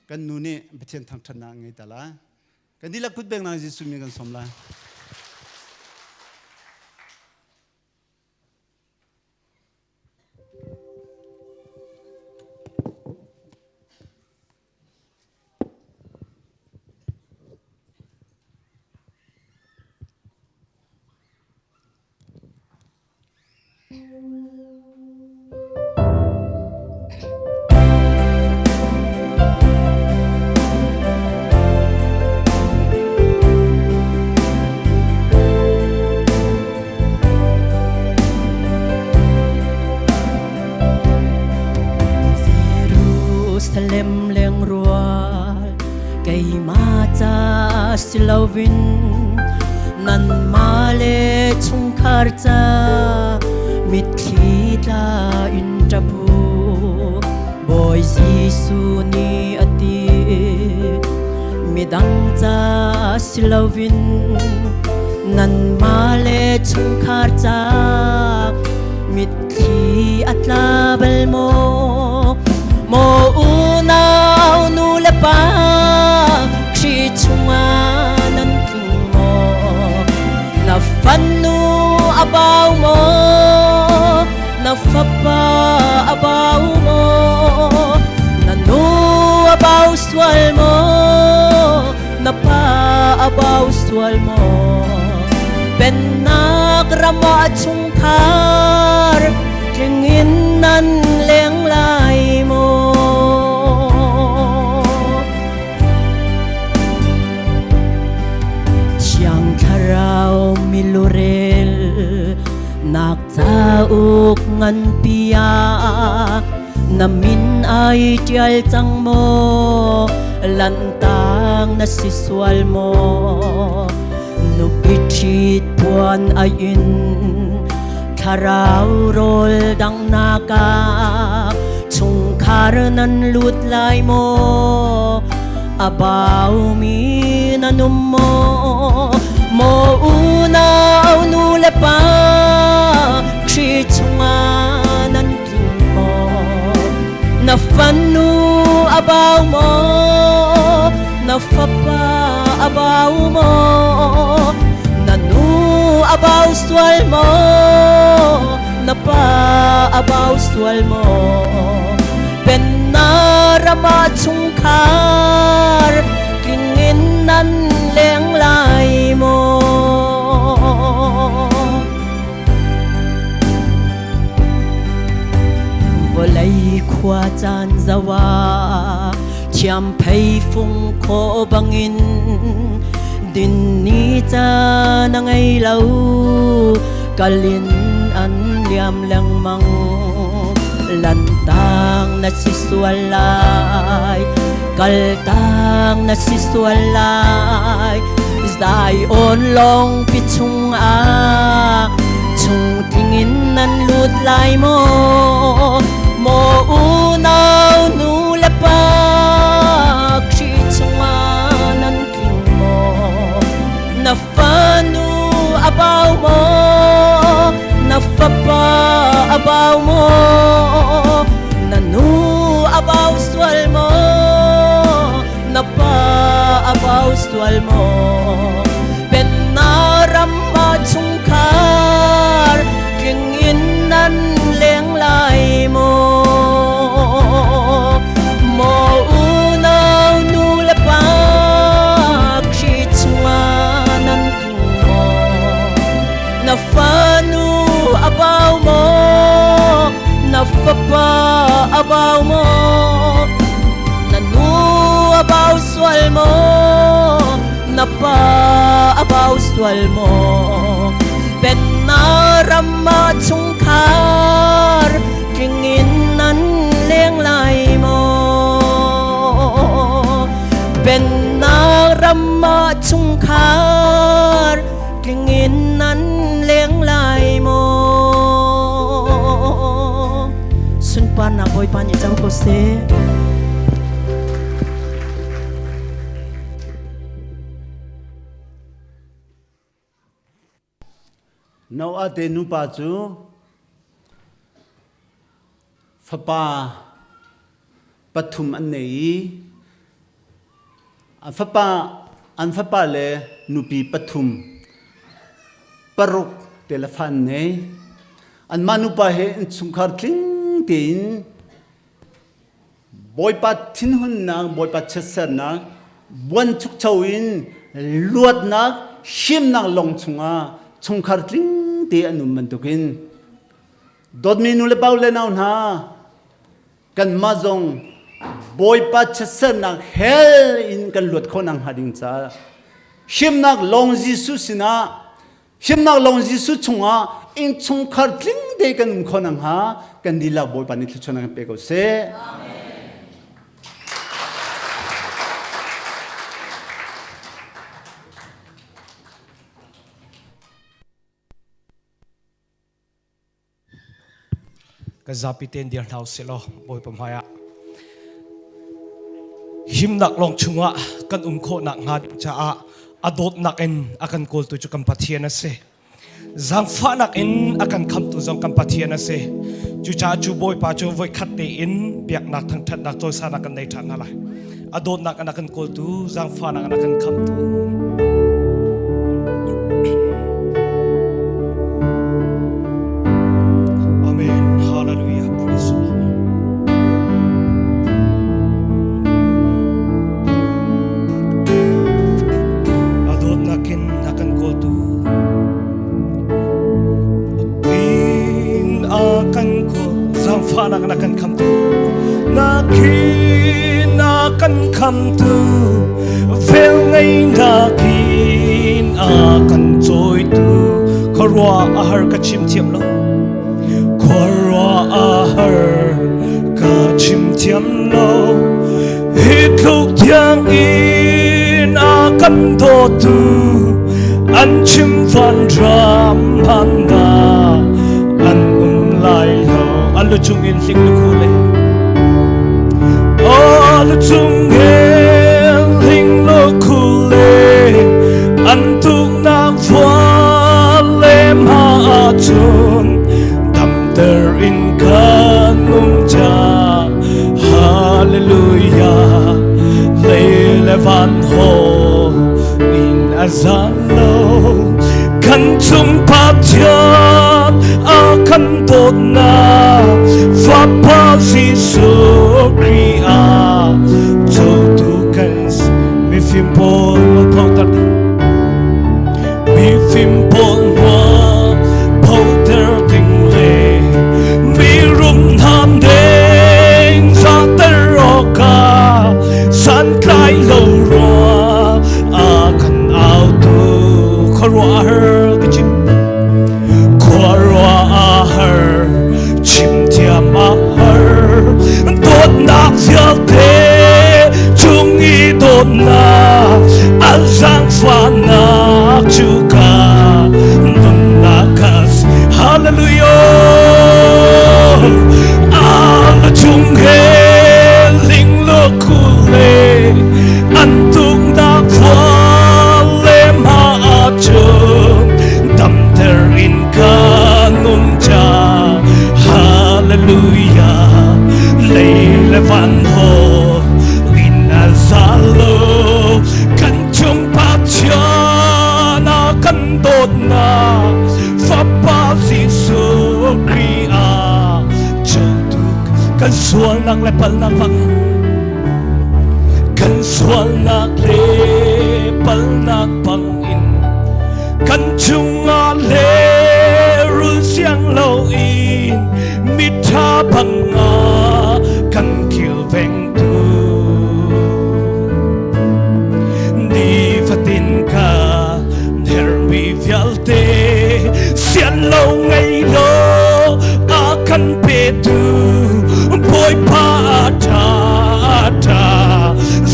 Kan nu nih Pathian thangṭhatnak ngei ta lai. Kan dihlak kut beng nang Jesuh min kan sawm lai. Jerusalem lengrual keimah ca si loin nanmah le chungkhar ca mitthli tla in ṭap u. Bawi Jesuh nih a ti midang ca si loin nanmah le chungkhar ca mitthli a tla bal maw? Maw unau nu le pa Khrih chungah nan tling maw? Na fanu a bau maw? Na fapa a bau maw? Na nu a bau sual maw? Na pa a bau sual maw? Pennak ram ah chungkhar tling in nan leng lai maw? Thiang Thlarau milurel nak cauk nganpi ah na min ai ṭial cang maw? Lantang na si sual maw? Nupi ṭhit puan ai in thlarau rawl danghnak ah chungkhar nan lut lai maw? A baumi nan um maw? Maw unau nu le pa Khrih chungah nan tling maw? Na fanu a bau maw? Na fapa a bau maw? Na nu a bau sual maw? Na pa a bau sual maw? Pennak ram ah chungkhar tling in nan leng lai maw? Vawlei khua caan zoh ah thiamphei fung khawh bangin din ni caan a ngei lo kal in an liam lengmang lantang na si sual lai kaltang na si sual lai Zion lawngpi chungah chung tlingin nan lut lai maw? Maw unau nu le pa Khrih chungah nan tling maw? Na fanu a bau maw? Na fapa a bau maw? Na nu a bau sual maw? Na pa a bau sual maw? Pennak ram ah chungkhar tling in nan leng lai maw? Maw unau nu le pa Khrih chungah nan tling maw? Na fanu a bau maw? Na fapa a bau maw? Na nu a bau sual maw? Na pa a bau sual maw? Pennak ram ah chungkhar tling in nan leng lai maw? Pennak ram ah chungkhar tling in nan leng lai maw? Sunparnak Bawipa nih co ko seh. Noah te nupa cu fapa pathum an nei i an fapa an fapa le nupi pathum paruk te le fa an nei. Anmah nupa he innchungkhar tling tein Bawipa thinhunnak, Bawipa chiatsernak, buanchukcho in luatnak, himnak lawng chungah chungkhar tling te an um bantukin dawtmi nu le pa le nau hna kanmah zong Bawipa chiatsernak hell in kan luat khawh nakhnga ding caah himnak lawng Jesuh sinah Himnak lawng Jesuh chungah innchungkhar tling te kan um kho nakhnga kan dihlak Bawipa nih thluachuahnak kan pe ko seh. Amen. Kan zapi tein dir hna usih law Bawipa hmaiah himnak lawng chungah kan um khawhnak hnga ding caah a dawtnak in a kan kawltu cu kan Pathian a si. Zaangfahnak in a kan khamtu zong kan Pathian a si. Cucaah cu Bawipa cu voikhat tein biaknak thangṭhatnak cawisanak kan nei ṭhan hna lai. A dawtnak in a kan kawltu, zaangfahnak in a kan khamtu. Amen. Hallelujah. Praise the Lord. A dawtnak in a kan kawltu. In a kan kawl, zaangfahnak in a kan khamtu. Nakin a kan khamtu vel ngeinak in a kan cawitu khuaruah a har ka chim thiam lo khuaruah a har ka chim thiam lo hi tluk thiang in a kan dawtu an chim van ram han na an um lai lo an lu chung in hling lu khu le lu chung in hling lu khu le an tuk nak vua le ma chun damter in kan um cha hallelujah le le van ho in azan lo kan chung Pathian a kan dawtnak Fapa Jesuh Khrih ah cotu kan mifim pawl photer mifim pawl photer ding le mirum nam ding zater awkah santlai lo rua a kan autu khuaruahhar ka chim khuaruah a har chim thiam a har dawtnak vialte chung i dawtnak an zaangfahnak cu ka nunnak hallelujah a chung he ling lo kule an tuknak le ma ahcun damter in ka nung cha hallelujah lei le van ho in a zalo kan chung Pathian a kan dawtnak Fapa Jesuh Khrih ah tuk kan sualnak le palnak bangin kan sualnak le palnak bangin kan chungah le rul siang loin mitha banga kan kilvengtu nifatin ka hermi vialte sian lo ngei lo a kan petu Bawipa a ṭha a ṭha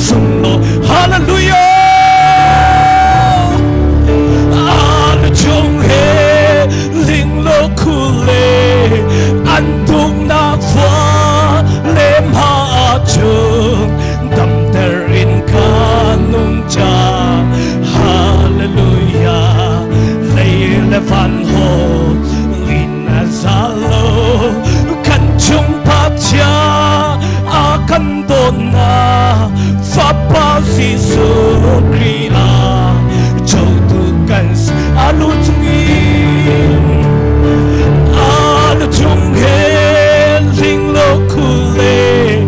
sunglaw. Hallelujah. kan dawtnak Fapa Jesuh Khrih ah cotu kan si. A lu chungin a lu chung he ling lo khu le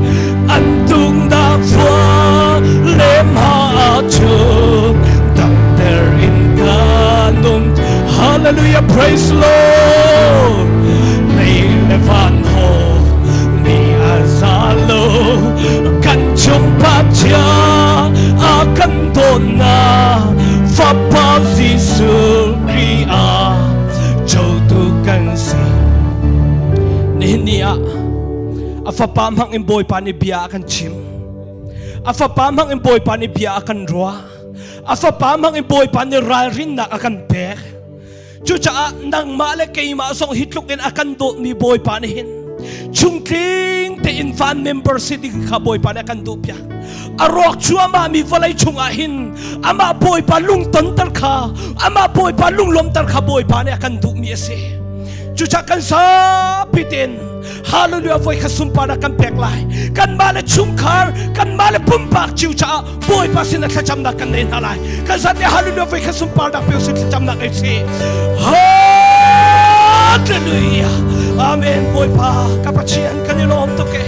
an tung da fua le ma chung damter in kan um. Hallelujah, praise Lord. Lei le van ho ni a za lo kan chung Pathian a kan dawtnak Fapa Jesuh Khrih ah cotu kan si. Nihin ni ah a fapa hmang in Bawipa nih bia a kan chim. A fapa hmang in Bawipa nih bia a kan ruah. A fapa hmang in Bawipa nih ralrinnak a kan pek. Cucaah nangmah le keimah zong hi tluk in a kan dawtmi Bawipa nih hin chungtling tein van member si ding kha Bawipa nih a kan duhpiak. A rawk cuahmah mi vawlei chungah hin amah Bawipa lungtonter kha, amah Bawipa lunglawmter kha Bawipa nih a kan duhmi a si. Cucaah kan zapi tein hallelujah voi kha sunparnak kan pek lai. Kanmah le chungkhar, kanmah le pumpak cio caah Bawipa sin ah thlacamnak kan nei hna lai. Kan zat nih hallelujah voi kha sunparnak pe usih thlacamnak ei si. Hallelujah. Amen. Bawipa ka Pathian kan i lawm tuk e.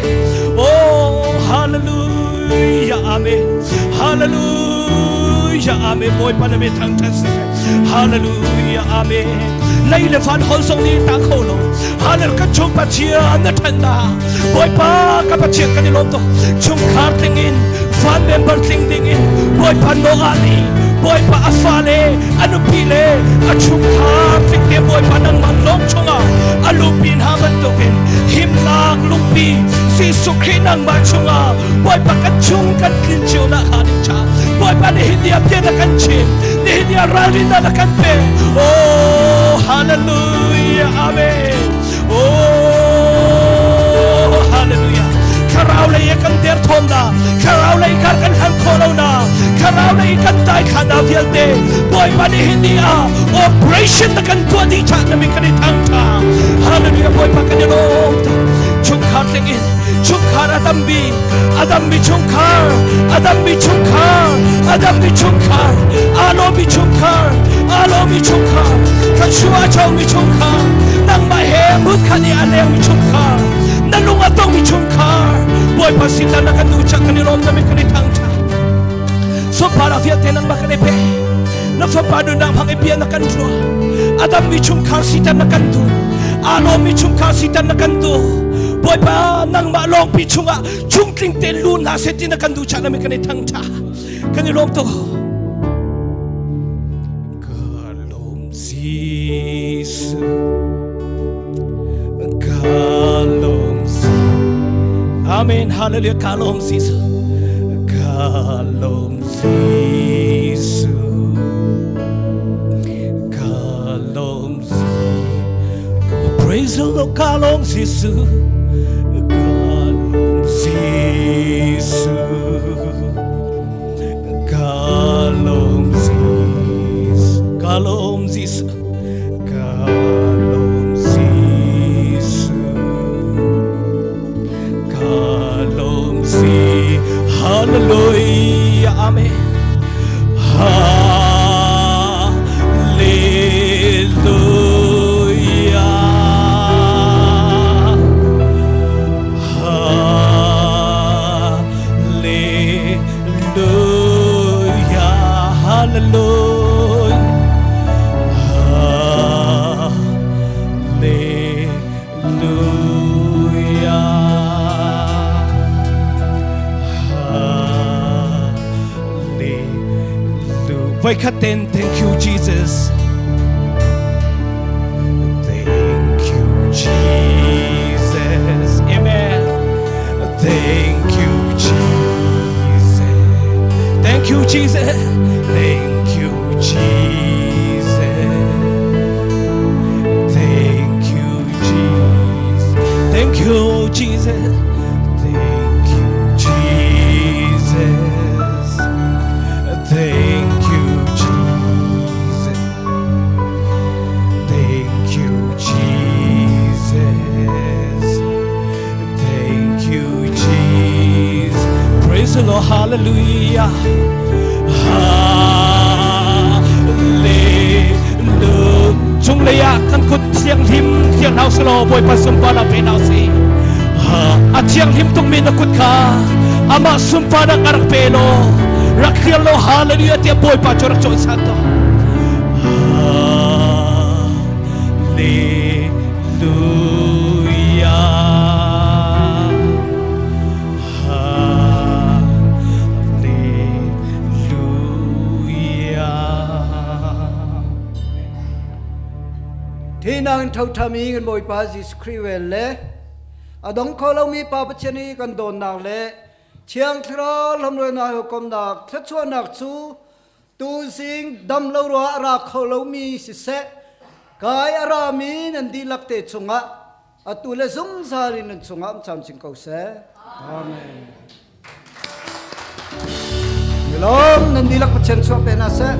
Oh hallelujah. Amen. Hallelujah. Amen. Bawipa na mi thangthat si. Hallelujah. Amen. Lei le van hol zong nih ta kho lo. Hallelujah kan chung Pathian na than na. Bawipa ka Pathian kan i lawm tuk. Chungkhar tling in van member tling ding in Bawipa Noah nih Bawipa a fale a nupi le a chungkhar tling te Bawipa nangmah lawng chungah a lupi hna bantukin himnak lungpi Jesuh Khrih nangmah chungah Bawipa kan chung kan tlin cio nak hnga ding cha Bawipa nihin ni ah bia na kan chim, nihin ni ah ralrin na kan pe. Oh, hallelujah, amen. Oh, hallelujah. Thlarau lei kan der thawm na, thlarau lei kar kan hlan kho lo na, thlarau lei kan tai thla na vialte. Bawipa nih hin ni ah operation na kan tuah dih cha na mi kan i thang tha. Hallelujah, Bawipa kan i lawm. Chungkhar tling in chungkhar a tambi, a dammi chungkhar, a dammi chungkhar, a dammi chungkhar, aa lawmmi chungkhar, aa lawmmi chungkhar, thluachuah a comi chungkhar, nangmah he mutkhat i a lengmi chungkhar, na lung a tongmi chungkhar, Bawipa sin na kan duh cang kan i lawm na mi kan i thangṭhat. Sunparnak vialte nangmah kan i pe. Na fapa nunnak hmang i bia na kan ruah. A dammi chungkhar siter na kan duh. Aa lawmmi chungkhar siter na kan duh. Bawipa nangmah lawngpi chungah chungtling te lu hna seh ti na kan duh cah na mi kan i thangṭha. Kan i lawm tuk. Ka lawm Jesuh. Ka lawm Amen. Hallelujah. Ka lawm Jesuh. Ka lawm Jesuh. Ka lawm Praise the Lord. Ka lawm Jesuh. Ka lawm Jesuh. Ka lawm Jesuh. Ka lawm Jesuh. Ka lawm Jesuh. Ka lawm si. Hallelujah. Amen. Hallelujah. Hallelujah. Hallelujah. Hallelujah. Hallelujah. Voikhat ten, thank you, Jesus. Thank you, Jesus. Amen. Thank you, Jesus. Thank you, Jesus. Thank you, Jesus. Thank you, Jesus. Thank you, Jesus. Thank you, Jesus. Thank you, Jesus. Thank you, Jesus. Thank you, Jesus. Silo hallelujah. Hallelujah. Cunglei ah kan kut thianghlim thiang hau selaw Bawipa sunparnak pe hna usih. A thianghlim tukmi na kut kha amah sunparnak a rak pe law rak hlial law hallelujah tiah Bawipa cu rak cawisan tuah. Hallelujah. Hallelujah. Thi nang thothami kan Bawipa Jesuh Khrih vel le a dong kho lomi Pa Pathian i kan dawnnak le Thiang Thlarau lamhruainak hawikomnak thluachuahnak cu tuzing dam lo ruah a ra kho lomi siseh kai a rami nan dihlak te chungah atu le zungzal in nan chungah um camcin ko seh. Amen. Milawm nan dihlak Pathian chuah pe hna seh.